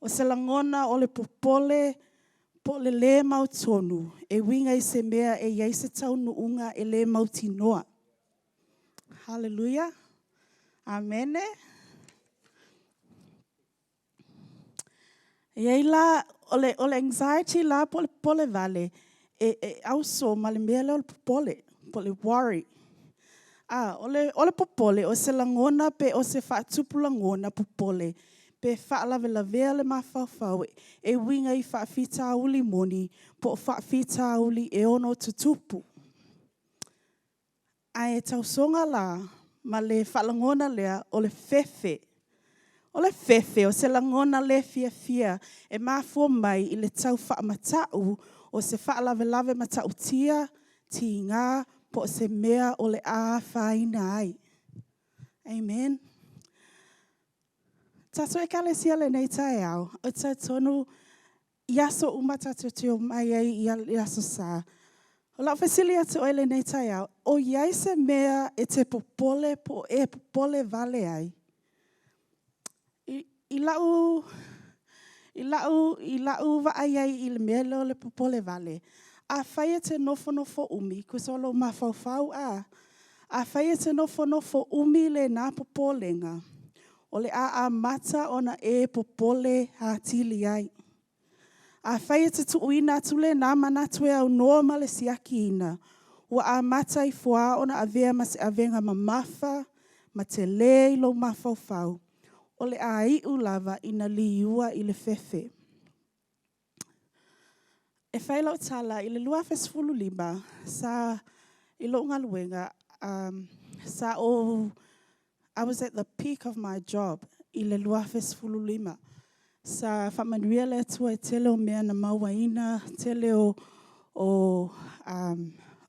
O se lagona o le popole po o le le mautonu e uiga i se mea e i ai se taunuuga e le mautinoa. Hallelujah! Amene. E i ai la... O le anxiety la po o le popolevale, e auso ma le mea lea o le popole po o le worry. O le popole, o se lagona pe o se faatupu lagona popole pe faalavelavea le mafaufau e uiga i faafitauli moni po o faafitauli e ono tutupu. Ae tausoga la ma le faalagona lea, o le fefe. O le fefe, o se lagona le fiafia e mafua mai i le tau faamatau o se faalavelave matautia, tiga, po o se mea o le a afaina ai. Amen. Tatou Ekalesia i lenei taeao, ou te talitonu i aso uma tatou te omai ai i Aso Sa. O lau fesili ia te oe i lenei taeao, o i ai se mea e te popole po o e popolevale ai? I lau vaai i ai i le mea lea o le popolevale, afai e te nofonofo umi, tusa o lou mafaufau a, afai e te nofonofo umi lena popolega, o le a amata ona e popole atili ai. Afai e te tuuina atu lena manatu e aunoa ma le siakiina, ua amata ifo lava ona avea ma se avega mamafa ma tele i lou mafaufau, o le a iu lava ina liua i le fefe. E fai lau tala, i le 2015 i lou galuega, sa ou, I was at the peak of my job i le 2015. Sa faamanuia le Atua i le tele o mea na mauaina, tele o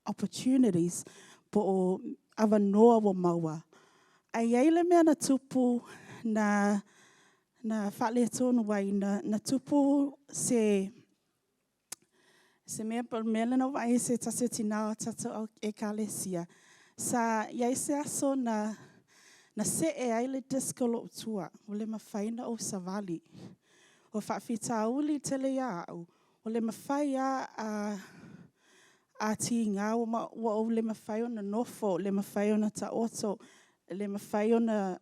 opportunities po o avanoa ua maua. Ae i ai le mea na tupu na faaletonu ai, na tupu se mea po o le mea lea na ou vaai ai i se tasi o tina o le tatou Ekalesia, sa i ai se aso na see ai le disc o lou tua, ua le mafai ona ou savali. O faafitauli tele ia au, ua le mafai lava, a tiga ua ou le mafai ona nofo, le mafai ona taoto, le mafai ona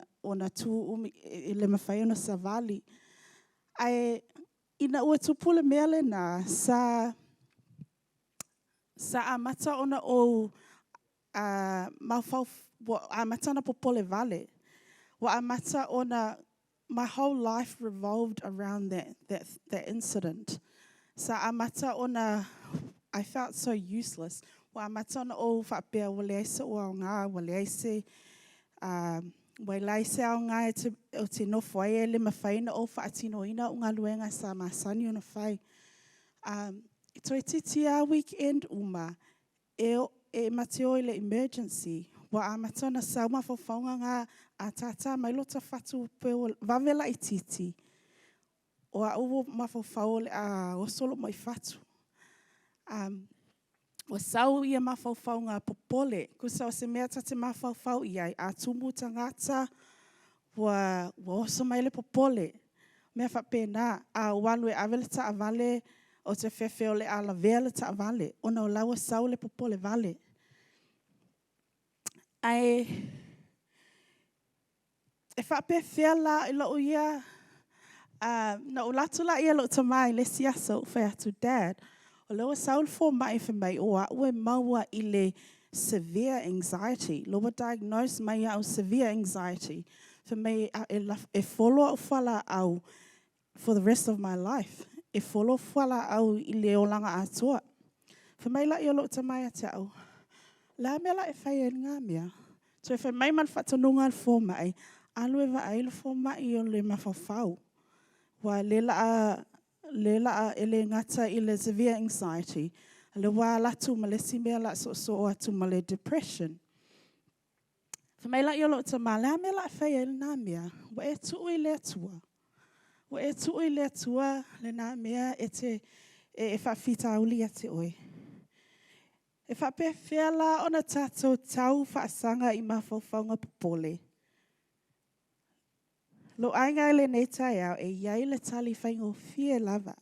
tu umi, e le mafai ona savali. Ae ina ua tupu le mea lena, sa amata ona ou mafaufau, ua amata ona popolevale. Ua amata ona, my whole life revolved around that incident. Sa amata ona, I felt so useless. Ua amata ona ou faapea ua leai sou aoga, ua leai se aoga ou te nofo ai ae le mafai ona ou faatinoina au galuega sa masani ona fai. Toeitiiti lava weekend uma e ma te o i le emergency. Ua amata ona sau mafaufauga na, a tata mai lota fatu pe ua vave laitiiti, o au ua mafaufau o le a oso lou mai fatu. Ua sau mafaufauga popole, tusa o se mea ta te mafaufau i ai, a tumu tagata ua oso mai le popole, mea faapena. A ou alu e ave le taavale, ou te fefe o le a lavea le taavale ona o la e ua sau le popolevale. Ae e faapefea la i lou ia... Na ou alu atu lea i lou tama i le isi aso ou fai atu, “Dad, o lea ua sau le fomai fai mai o au e maua i le severe anxiety, o lea ua diagnose mai au, severe anxiety. Fai mai e follow au fualaau for the rest of my life. E follow fualaau i le olaga atoa.” Fai mai lea o lou tama ia te au, “O le a le mea o le a e fai ai i lena mea?” Toe fai mai ma le faatonuga a le fomai, alu e vaai le fomai o le mafaufau. Aua o lea o le a, e le gata i le severe anxiety, A o lea ua ala atu ma le isi mea o le a soosoo atu ma le depression. Fai mai lea o lou tama, o le a le mea o le a e faia ai lena mea? Ua e tuu i le Atua, ua e tuu i le Atua lena mea e te faafitauli ia te oe. E faapefea la ona tatou tau faasaga i mafaufauga popole? Lou aiga i lenei taeao, e i ai le tali faigofie lava.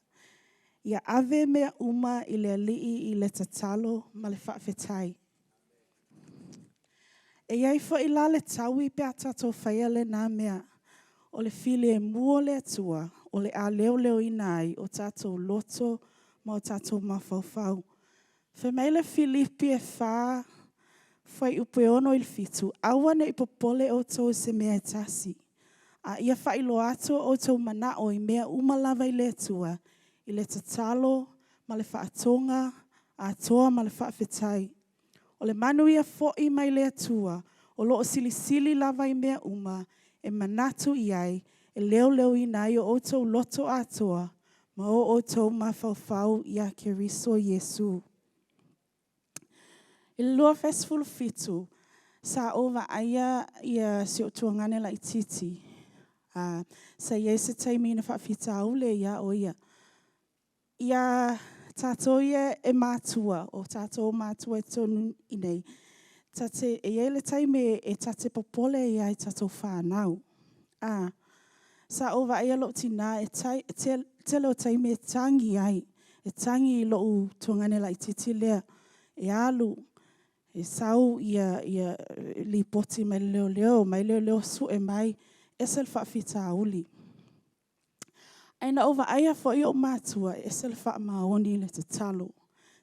Ia ave mea uma i le Alii i le tatalo ma le faafetai. E i ai foi la le taui pe a tatou faia lena mea, o le filemu o le Atua o le a leoleoina ai o tatou loto ma o tatou mafaufau. Fai mai le Filipi e 4 fuaiupu e 6 i le 7, “Aua ne i popole outou i se mea e tasi, a ia faailoa atu o outou manao i mea uma lava i le Atua, i le tatalo ma le faatoga atoa ma le faafetai. O le manuia foi mai le Atua o lo o silisili lava i mea uma e manatu i ai, e leoleoina ai o outou loto atoa ma o outou mafaufau ia Keriso Iesu.” I le 2017, sa ou vaaia si ou tuagane laitiiti, sa i ai se taimi na faafitauli ai lava o ia. Ia tatou ia e matua, o tatou o matua i totonu i inei, e i ai le taimi e ta te popole ai lava i tatou fanau. Sa ou vaaia lou tina, tele o taimi e tagi ai, e tagi i lou tuagane laitiiti lea e alu e sau lipoti mai le leoleo, omai leoleo sue mai, e ese le faafitauli. Ae na ou vaaia foi ou matua, e ese le faamaoni i le tatalo.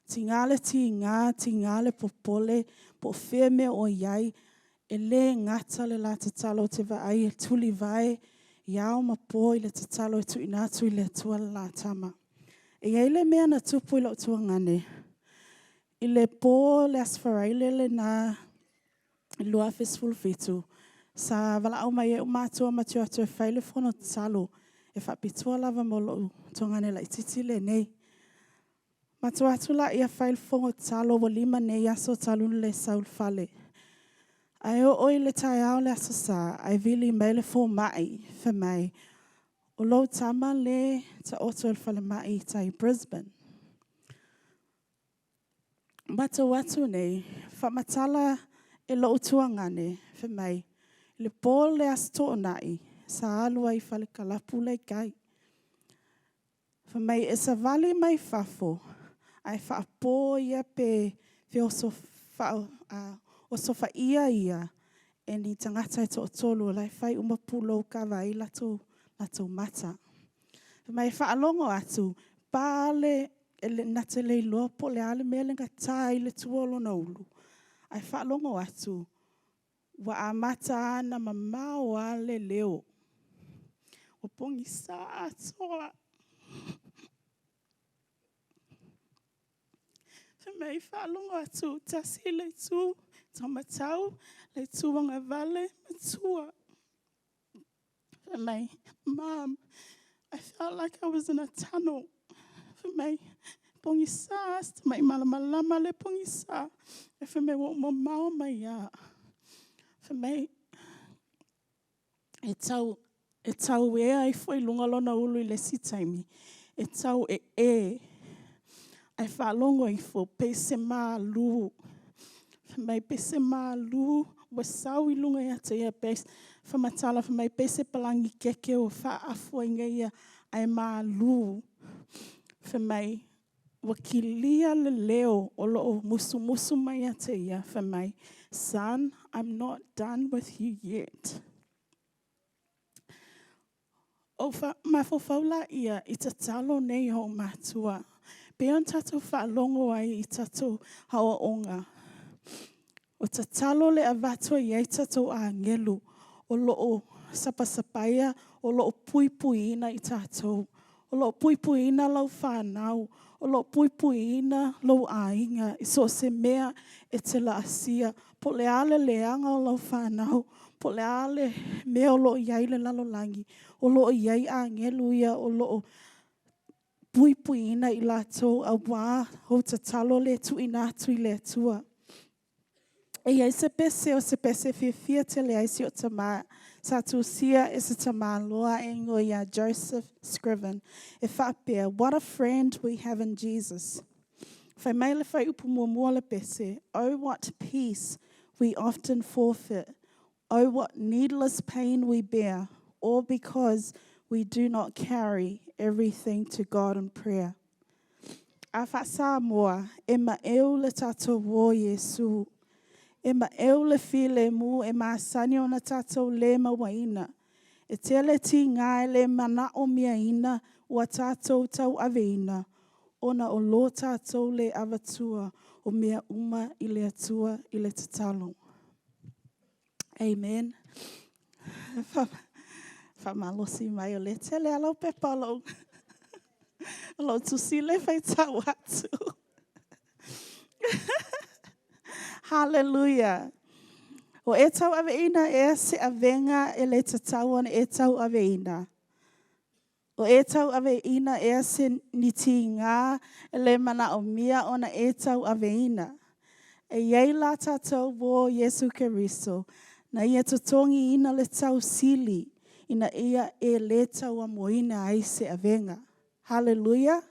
Tiga le tiga, tiga le popole po o fea le mea o i ai, e le gata le la tatalo. Ou te vaai e tulivae i ao ma po i le tatalo e tuuina atu i le Atua le la tama. E i ai le mea na tupu i lou tuagane, i le po o le Aso Faraile lena i le 2017, sa valaau mai ai ou matua matou te o atu e fai le fono tatalo e faapitoa lava mo lou tuagane laitiiti lenei. Matou o atu laia fai le fono tatalo ua 5 nei aso talu ona le sau i le fale. Ae oo i le taeao o le Aso Sa ae vili mai le fomai fai mai, o lou tama lea e taoto i le falemai i tai i Brisbane. Matou o atu nei, faamatala e lou tuagane fai mai, le po o le Aso Toonai, sa alu ai i fale kalapu la e i tai. Fai mai e savali mai fafo ae faapo ia pe osofaia ia e ni tagata e toatolu o la e fai uma pulou kava ai latou mata. Fai mai e faalogo atu, pa le… na te le iloa po o le a le mea lea na ta ai le tua o lona ulu, ae faalogo atu ua amata lava ona mamao lava le leo, ua pogisa atoa. Fai mai e faalogo atu, tasi le itu taumatau, le itu agavale ma tua. Fai mai, mom, I felt like I was in a tunnel. Fai mai, pogisa lava si tamai malamalama lea e pogisa. Ae fai mai ua ou mamao mai lava. Fai mai e tau ea ifo i luga lona ulu i le isi taimi, e tau ee, ae faalogo ifo pei se malu. Fai mai pei se malu ua sau i luga ia te ia, faamatala fai mai pei se palagi keke ua faaafu ai nei ia ae malu. Fai mai ua kilia le leo o lo o musumusu mai ia te ia fai mai, “Son, I'm not done with you yet.” Ou mafaufau lea i tatalo nei a ou matua. E pei ona tatou faalogo ai i tatou aoaoga, o tatalo le avatu e i ai tatou agelu o lo o sapasapaia, o lo o puipuiina i tatou. O lo o puipuiina lau fanau, o lo o puipuiina lou aiga i so o se mea e te laasia. Po o le a le leaga o lau fanau, po o le a le mea o lo o i ai le lalolagi, o lo o i ai agelu ia o lo o puipuiina i latou auā ou tatalo lea e tuuina atu i le Atua. E i ai se pese o se pese e fiafia tele ai si ou tama sa tusia e se tamāloa e igoa ia Joseph Scriven e faapea, What a friend we have in Jesus. Fai mai le fuaiupu muamua o le pese, Oh what peace we often forfeit, oh what needless pain we bear, all because we do not carry everything to God in prayer. A faa-Samoa, e maeu le tatou o Iesu. E maeu le filemu e masani ona tatou le mauaina. E tele tiga e le manaomiaina ua tatou tauaveina ona o lo tatou le avatua o mea uma i le Atua i le tatalo. Amen. Faamalosi mai o lea e tele lava lau pepa o lou tusi lea e faitau atu. Haleluia! O e tauaveina ea se avega e le tatau ona e tauaveina? O e tauaveina ea se ni tiga e le manaomia ona e tauaveina? E i ai la tatou o Iesu Keriso, na ia totogiina le tau sili ina ia e le tauamoina ai se avega. Haleluia!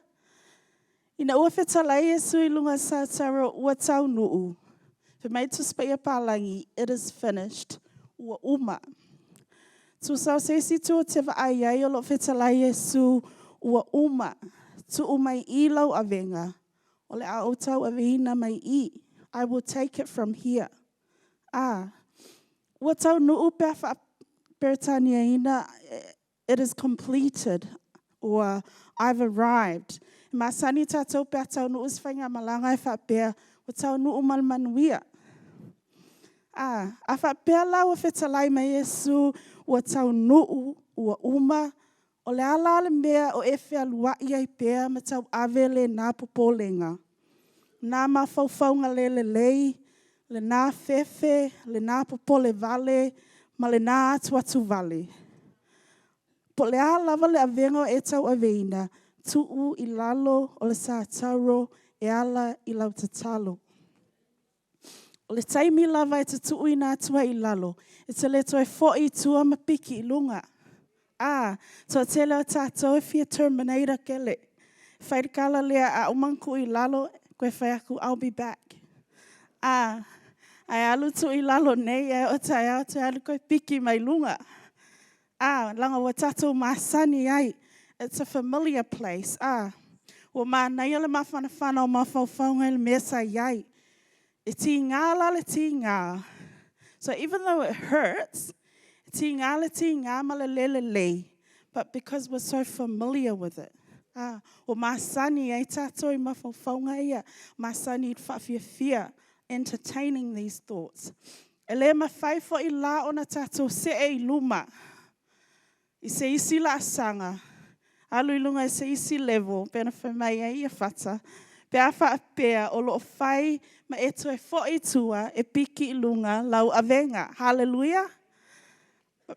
Ina ua fetalai Iesu i luga o le sataro ua taunuu, fai mai le Tusi Paia Palagi, it is finished, ua uma. Tusa o se isi itu ou te vaai ai o lo o fetalai Iesu, ua uma, tuu mai i lau avega, o le a ou tauaveina mai i. I will take it from here. A, ua taunuu pe a faa-Peretaniaina, it is completed or I've arrived. E masani tatou pe a taunuu se faigamalaga e faapea, ua taunuu ma le manuia. A, a faapea la ua fetalai mai Iesu ua taunuu, ua uma, o le a la le mea o e fealuai ai pea ma tauave lena popolega, na mafaufauga le lelei, lena fefe, lena popolevale ma lena atuatuvale? Po o le a lava le avega o e tauaveina, tuu i lalo o le satauro e ala i lau tatalo. O le taimi lava e te tuuina atu ai i lalo, e te le toe foi i tua ma piki i luga. A, toatele o tatou e fia terminator tele. Fai le tala lea, a uma ona tuu i lalo, toe fai atu, I'll be back. A, ae alu tuu i lalo nei, ae oo taeao toe alu toe piki mai luga. A, leaga ua tatou masani ai. It's a familiar place. A, ua manaia le mafanafana o mafaufauga i le mea sa i ai. E tiga la le tiga. So even though it hurts, e tiga le tiga ma le le lelei, but because we're so familiar with it. A, ua masani ai tatou i mafaufauga ia, masani i le faafiafia, entertaining these thoughts. E le mafai foi la ona tatou see i luma i se isi laasaga, alu i luga i se isi level, pei ona fai mai ai Fata, pe a faapea o lo o fai ma e toe foi i tua e piki i luga lau avega. Haleluia!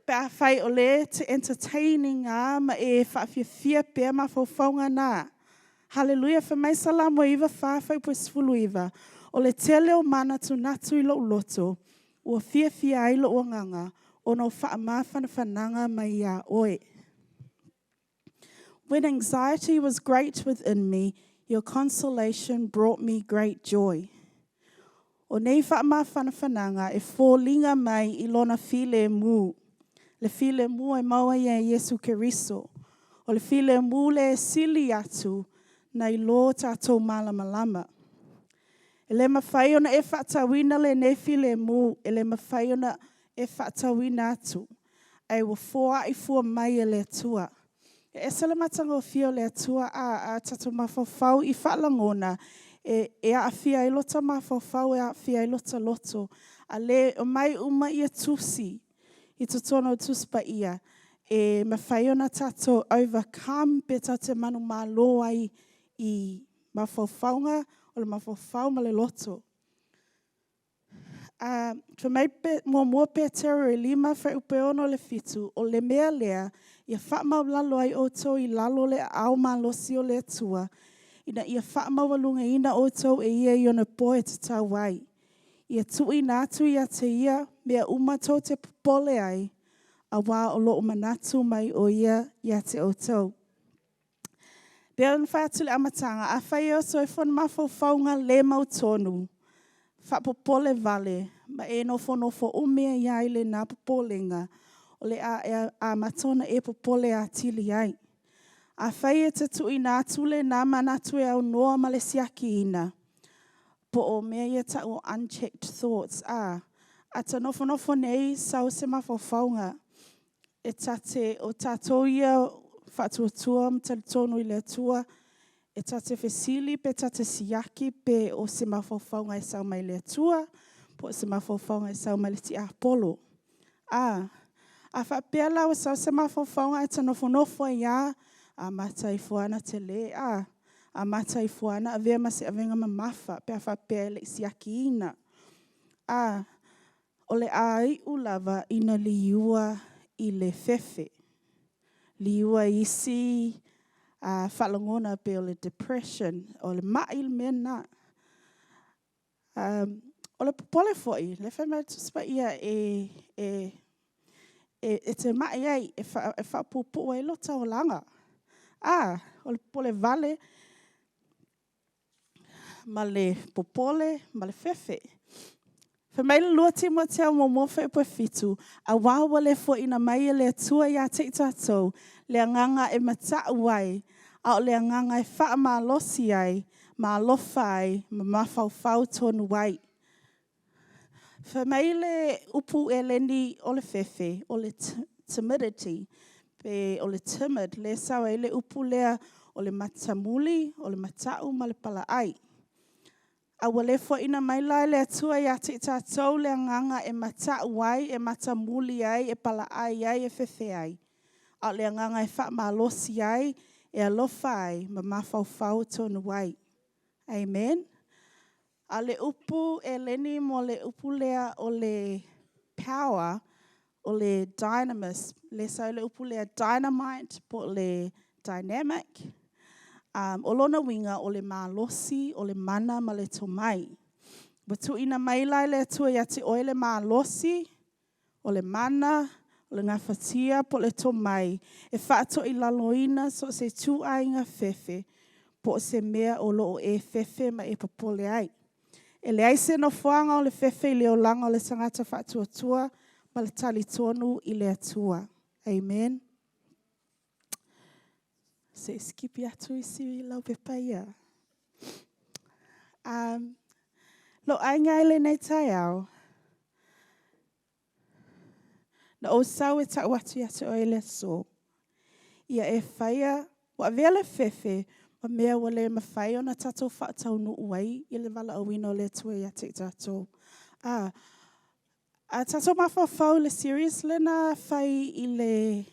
Pe a fai o lea e te entertaining lava ma e faafiafia pea mafaufauga na. Haleluia! Fai mai Salamo 94 fuaiupu e 19, O le tele o manatunatu i lou loto, ua fiafia ai lou agaga, ona o faamafanafanaga mai ia oe. When anxiety was great within me, your consolation brought me great joy. O nei faamafanafanaga e foliga mai i lona filemu, le filemu e maua ia Iesu Keriso. O le filemu lea e sili atu nai lo tatou malamalama. E le mafai ona e faatauina lenei filemu, e le mafai ona e faatauina atu, ae ua foai fua mai e le Atua. E ese le matagofie o le Atua a tatou mafaufau i faalagona, e aafia ai lota mafaufau, e aafia ai lota loto, a le aumai uma tusi i totonu o Tusi Paia, e mafai ona tatou overcome pe tatou te manumalo ai i mafaufauga, o le mafaufau ma le loto. A, fai mai muamua Petero e 5 fuaiupu e 6 i le 7, o le mea lea. Ia faamaualalo ai outou i lalo o le aao malosi o le Atua, ina ia faamaualugaina outou e Ia i ona po e tatau ai. Ia tuuina atu ia te Ia mea uma tou te popole ai, aua o lo o manatu mai o Ia ia te outou. E pei ona fai atu i le amataga, afai e oso ifo ni mafaufauga le mautonu, faapopole vale ma e nofonofo umi ai lava i lena popolega, o le a amata ona e popole atili ai. Afai e te tuuina atu lena manatu e aunoa ma le siakiina, po o mea ia e tau o unchecked thoughts, a ta nofonofo nei sau se mafaufauga, o tatou ia faatuatua ma talitonu i le Atua, e ta te fesili pe ta te siaki pe o se mafaufauga e sau mai le Atua po o se mafaufauga e sau mai le tiapolo. A faapea la ua sau se mafaufauga ae e te nofonofo ai lava, amata ifo lava ona tele, amata ifo lava ona avea ma se avega mamafa pe a faapea e le i siakiina. O le a iu lava ina liua i le fefe, liua i isi faalagona e pei o le depression, o le mai le mea lena. O le popole foi, o lea e fai mai le Tusi Paia e te mai ai, e faapuupuu ai lota olaga. O le popole vale ma le popole ma le fefe. Fai mai le 2 Timoteo 1:7, “Aua ua le foaiina mai e le Atua ia te i tatou le agaga e matau ai, a o le agaga e faamalosi ai, ma alofa ai ma mafaufau tonu ai.” Fai mai le upu Eleni o le fefe, o le timidity, pe o le timid, lea e sau ai le upu lea o le matamuli, o le matau ma le palaai. A ua le foaiina mai la e le Atua ia te i tatou le agaga e matau ai, e matamuli ai, e palaai ai, e fefe ai, a o le agaga e faamalosi ai, e alofa ai ma mafaufau tonu ai. Amen. A o le upu eleni mo le upu lea o le power, o le dynamis, lea e sau ai le upu lea dynamite po o le dynamic. O lona uiga, o le malosi, o le mana ma le tomai. Ua tuuina mai la e le Atua ia te oe le malosi, o le mana, o le gafatia po o le tomai e faatoilaloina so o se ituaiga fefe, po o se mea o lo o e fefe ma e popole ai. E leai se nofoaga o le fefe i le olaga o le tagata faatuatua ma le talitonu i le Atua. Amen. Se i sikipi atu isi laupepa ia. Lou aiga i lenei taeao, na ou sau e tau atu ia te oe i le aso, ia e faia, ua avea le fefe ma mea ua le mafai ona tatou faataunuu ai le valaauina o le Atua ia te i tatou. A tatou mafaufau i le series lea na fai lea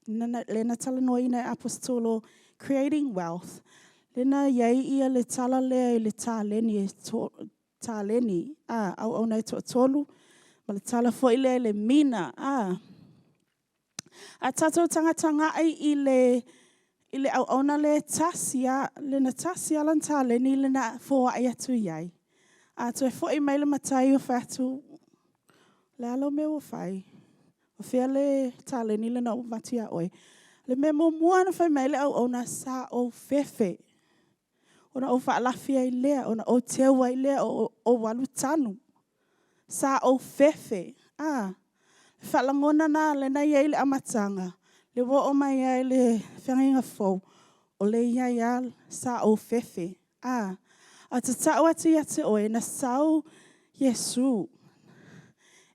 na talanoaina e Aposetolo Creating Wealth, lea na i ai le tala lea i le taleni, auauna e toatolu, ma le tala foi lea i le mina. A tatou tagatagai i le auauna lea e tasi lava, lea na tasi lava lana taleni lea na foai atu i ai. A toe foi mai le matai fai atu, o le a lau mea ua fai? O fea le taleni lea na ou avatu ia oe? O le mea muamua lava na fai mai ai le auauna, sa ou fefe, ona ou faalafi ai lea, ona ou teu ai lea, ou alu tanu. Sa ou fefe. Le faalagona lena lea na i ai i le amataga, lea ua oo mai ai i le feagaiga fou, o lea e i ai lava, sa ou fefe. Ou te tau atu ia te oe, na sau Iesu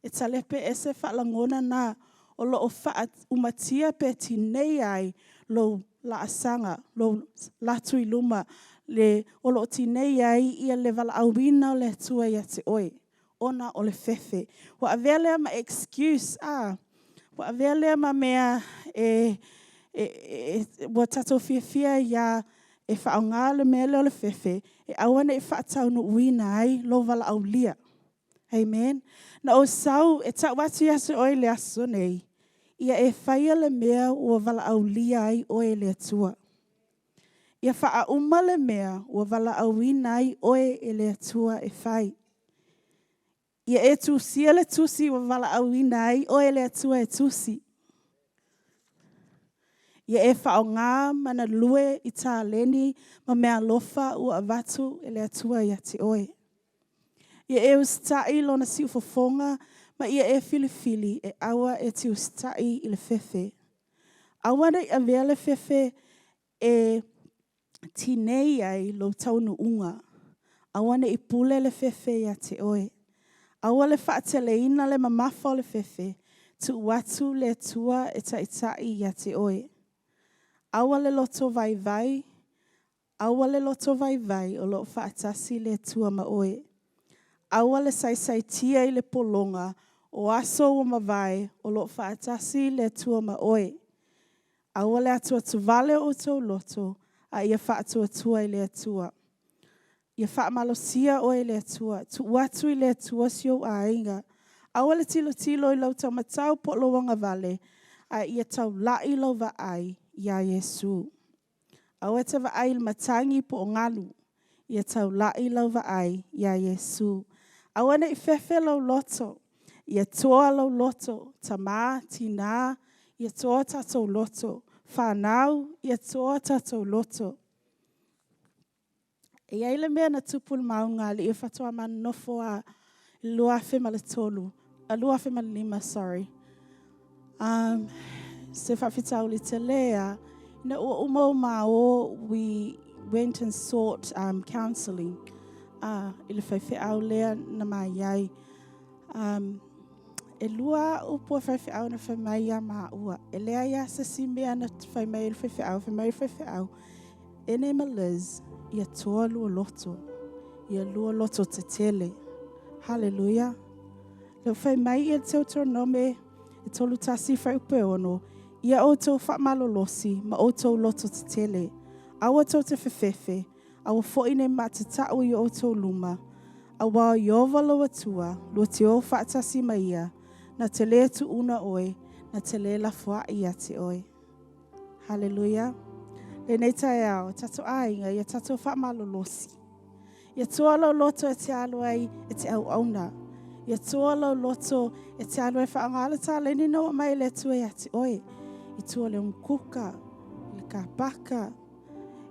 e talepe ese faalagona na o lo o faaumatia pe tineia ai lou laasaga, lou alu atu i luma, o lo o tineia ai le valaauina o le Atua ia te oe, ona o le fefe. Ua avea lea ma excuse, ua avea lea ma mea ua tatou fiafia ai lava e faaaoga le mea lea o le fefe e aua ne i faataunuuina ai lou valaaulia. Amen. Na ou sau e tau atu ia te oe i le aso nei. Ia e faia le mea ua valaaulia ai oe e le Atua. Ia faauma le mea ua valaauina ai oe e le Atua e fai. Ia e tusia le tusi ua valaauina ai oe e le Atua e tusi. Ia e faaaoga ma galue i taleni ma meaalofa ua avatu e le Atua ia te oe. Ia e usitai i Lona siufofoga ma ia e filifili e aua e te usitai i le fefe. Aua ne i avea le fefe e tinei ai lou taunuuga. Aua ne i pule le fefe ia te oe. Aua le faateleina le mamafa o le fefe, tuu atu le Atua e taitai ia te oe. Aua le loto vaivai, aua le loto vaivai o lo o faatasi le Atua ma oe. Aua le saisaitia i le pologa o aso ua mavae o lo o faatasi le Atua ma oe. Aua le atuatuvale o outou loto, a ia faatuatua i le Atua. Ia faamalosia oe e le Atua. Tuu atu i le Atua si ou aiga. Aua le tilotilo i lou taumatau po o lou agavale, a ia taulai lau vaai ia Iesu. Aua e te vaai i le matagi po o galu, ia taulai lau vaai ia Iesu. Aua ne i fefe lou loto, ia toa lou loto. Tama, tina, ia toa tatou loto. Fanau, ia toa tatou loto. E i ai le mea na tupu i le maugaalii faatoa ma nonofo lava i le 2003, 2005, sorry. Se faafitauli tele lava. Ina ua uma ou ma o, we went and sought counselling i le faifeau lea na ma i ai. E lua upu a faifeau na fai mai ia maua. E leai lava se isi mea na fai mai ai le faifeau. Fai mai le faifeau, Ene ma Liz, ia toa lua loto. Ia lua loto tetele. Hallelujah. Lea ua fai mai ia Teuteronome e 31 fuaiupu e 6, Ia outou faamalolosi ma outou loto tetele. Aua tou te fefefe, aua foi ne i matatau i o outou luma, aua o Ieova lou Atua, lua te o faatasi ma ia, na te le tuuna oe, na te le lafoai ia te oe. Hallelujah. Lenei taeao, tatou aiga, ia tatou faamalolosi. Ia toa lou loto e te alu ai e te auauna. Ia toa lou loto e te alu ai e faaaoga le taleni na ua aumai e le Atua ia te oe. I tua o le umukuka, i le kapaka,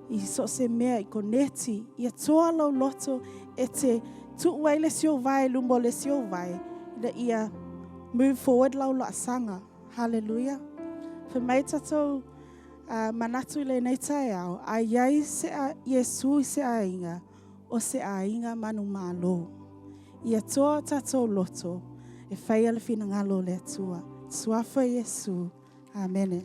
i so o se mea, i koneti. Ia toa lou loto e te tuu ai le isi ou vae i luma o le isi ou vae, ina ia move forward lau laasaga. Hallelujah. Fai mai tatou manatu i lenei taeao, a i ai se Iesu i se aiga, o se aiga manumalo. Ia toa o tatou loto e faia le finagalo o le Atua. Suafa Iesu. Amene.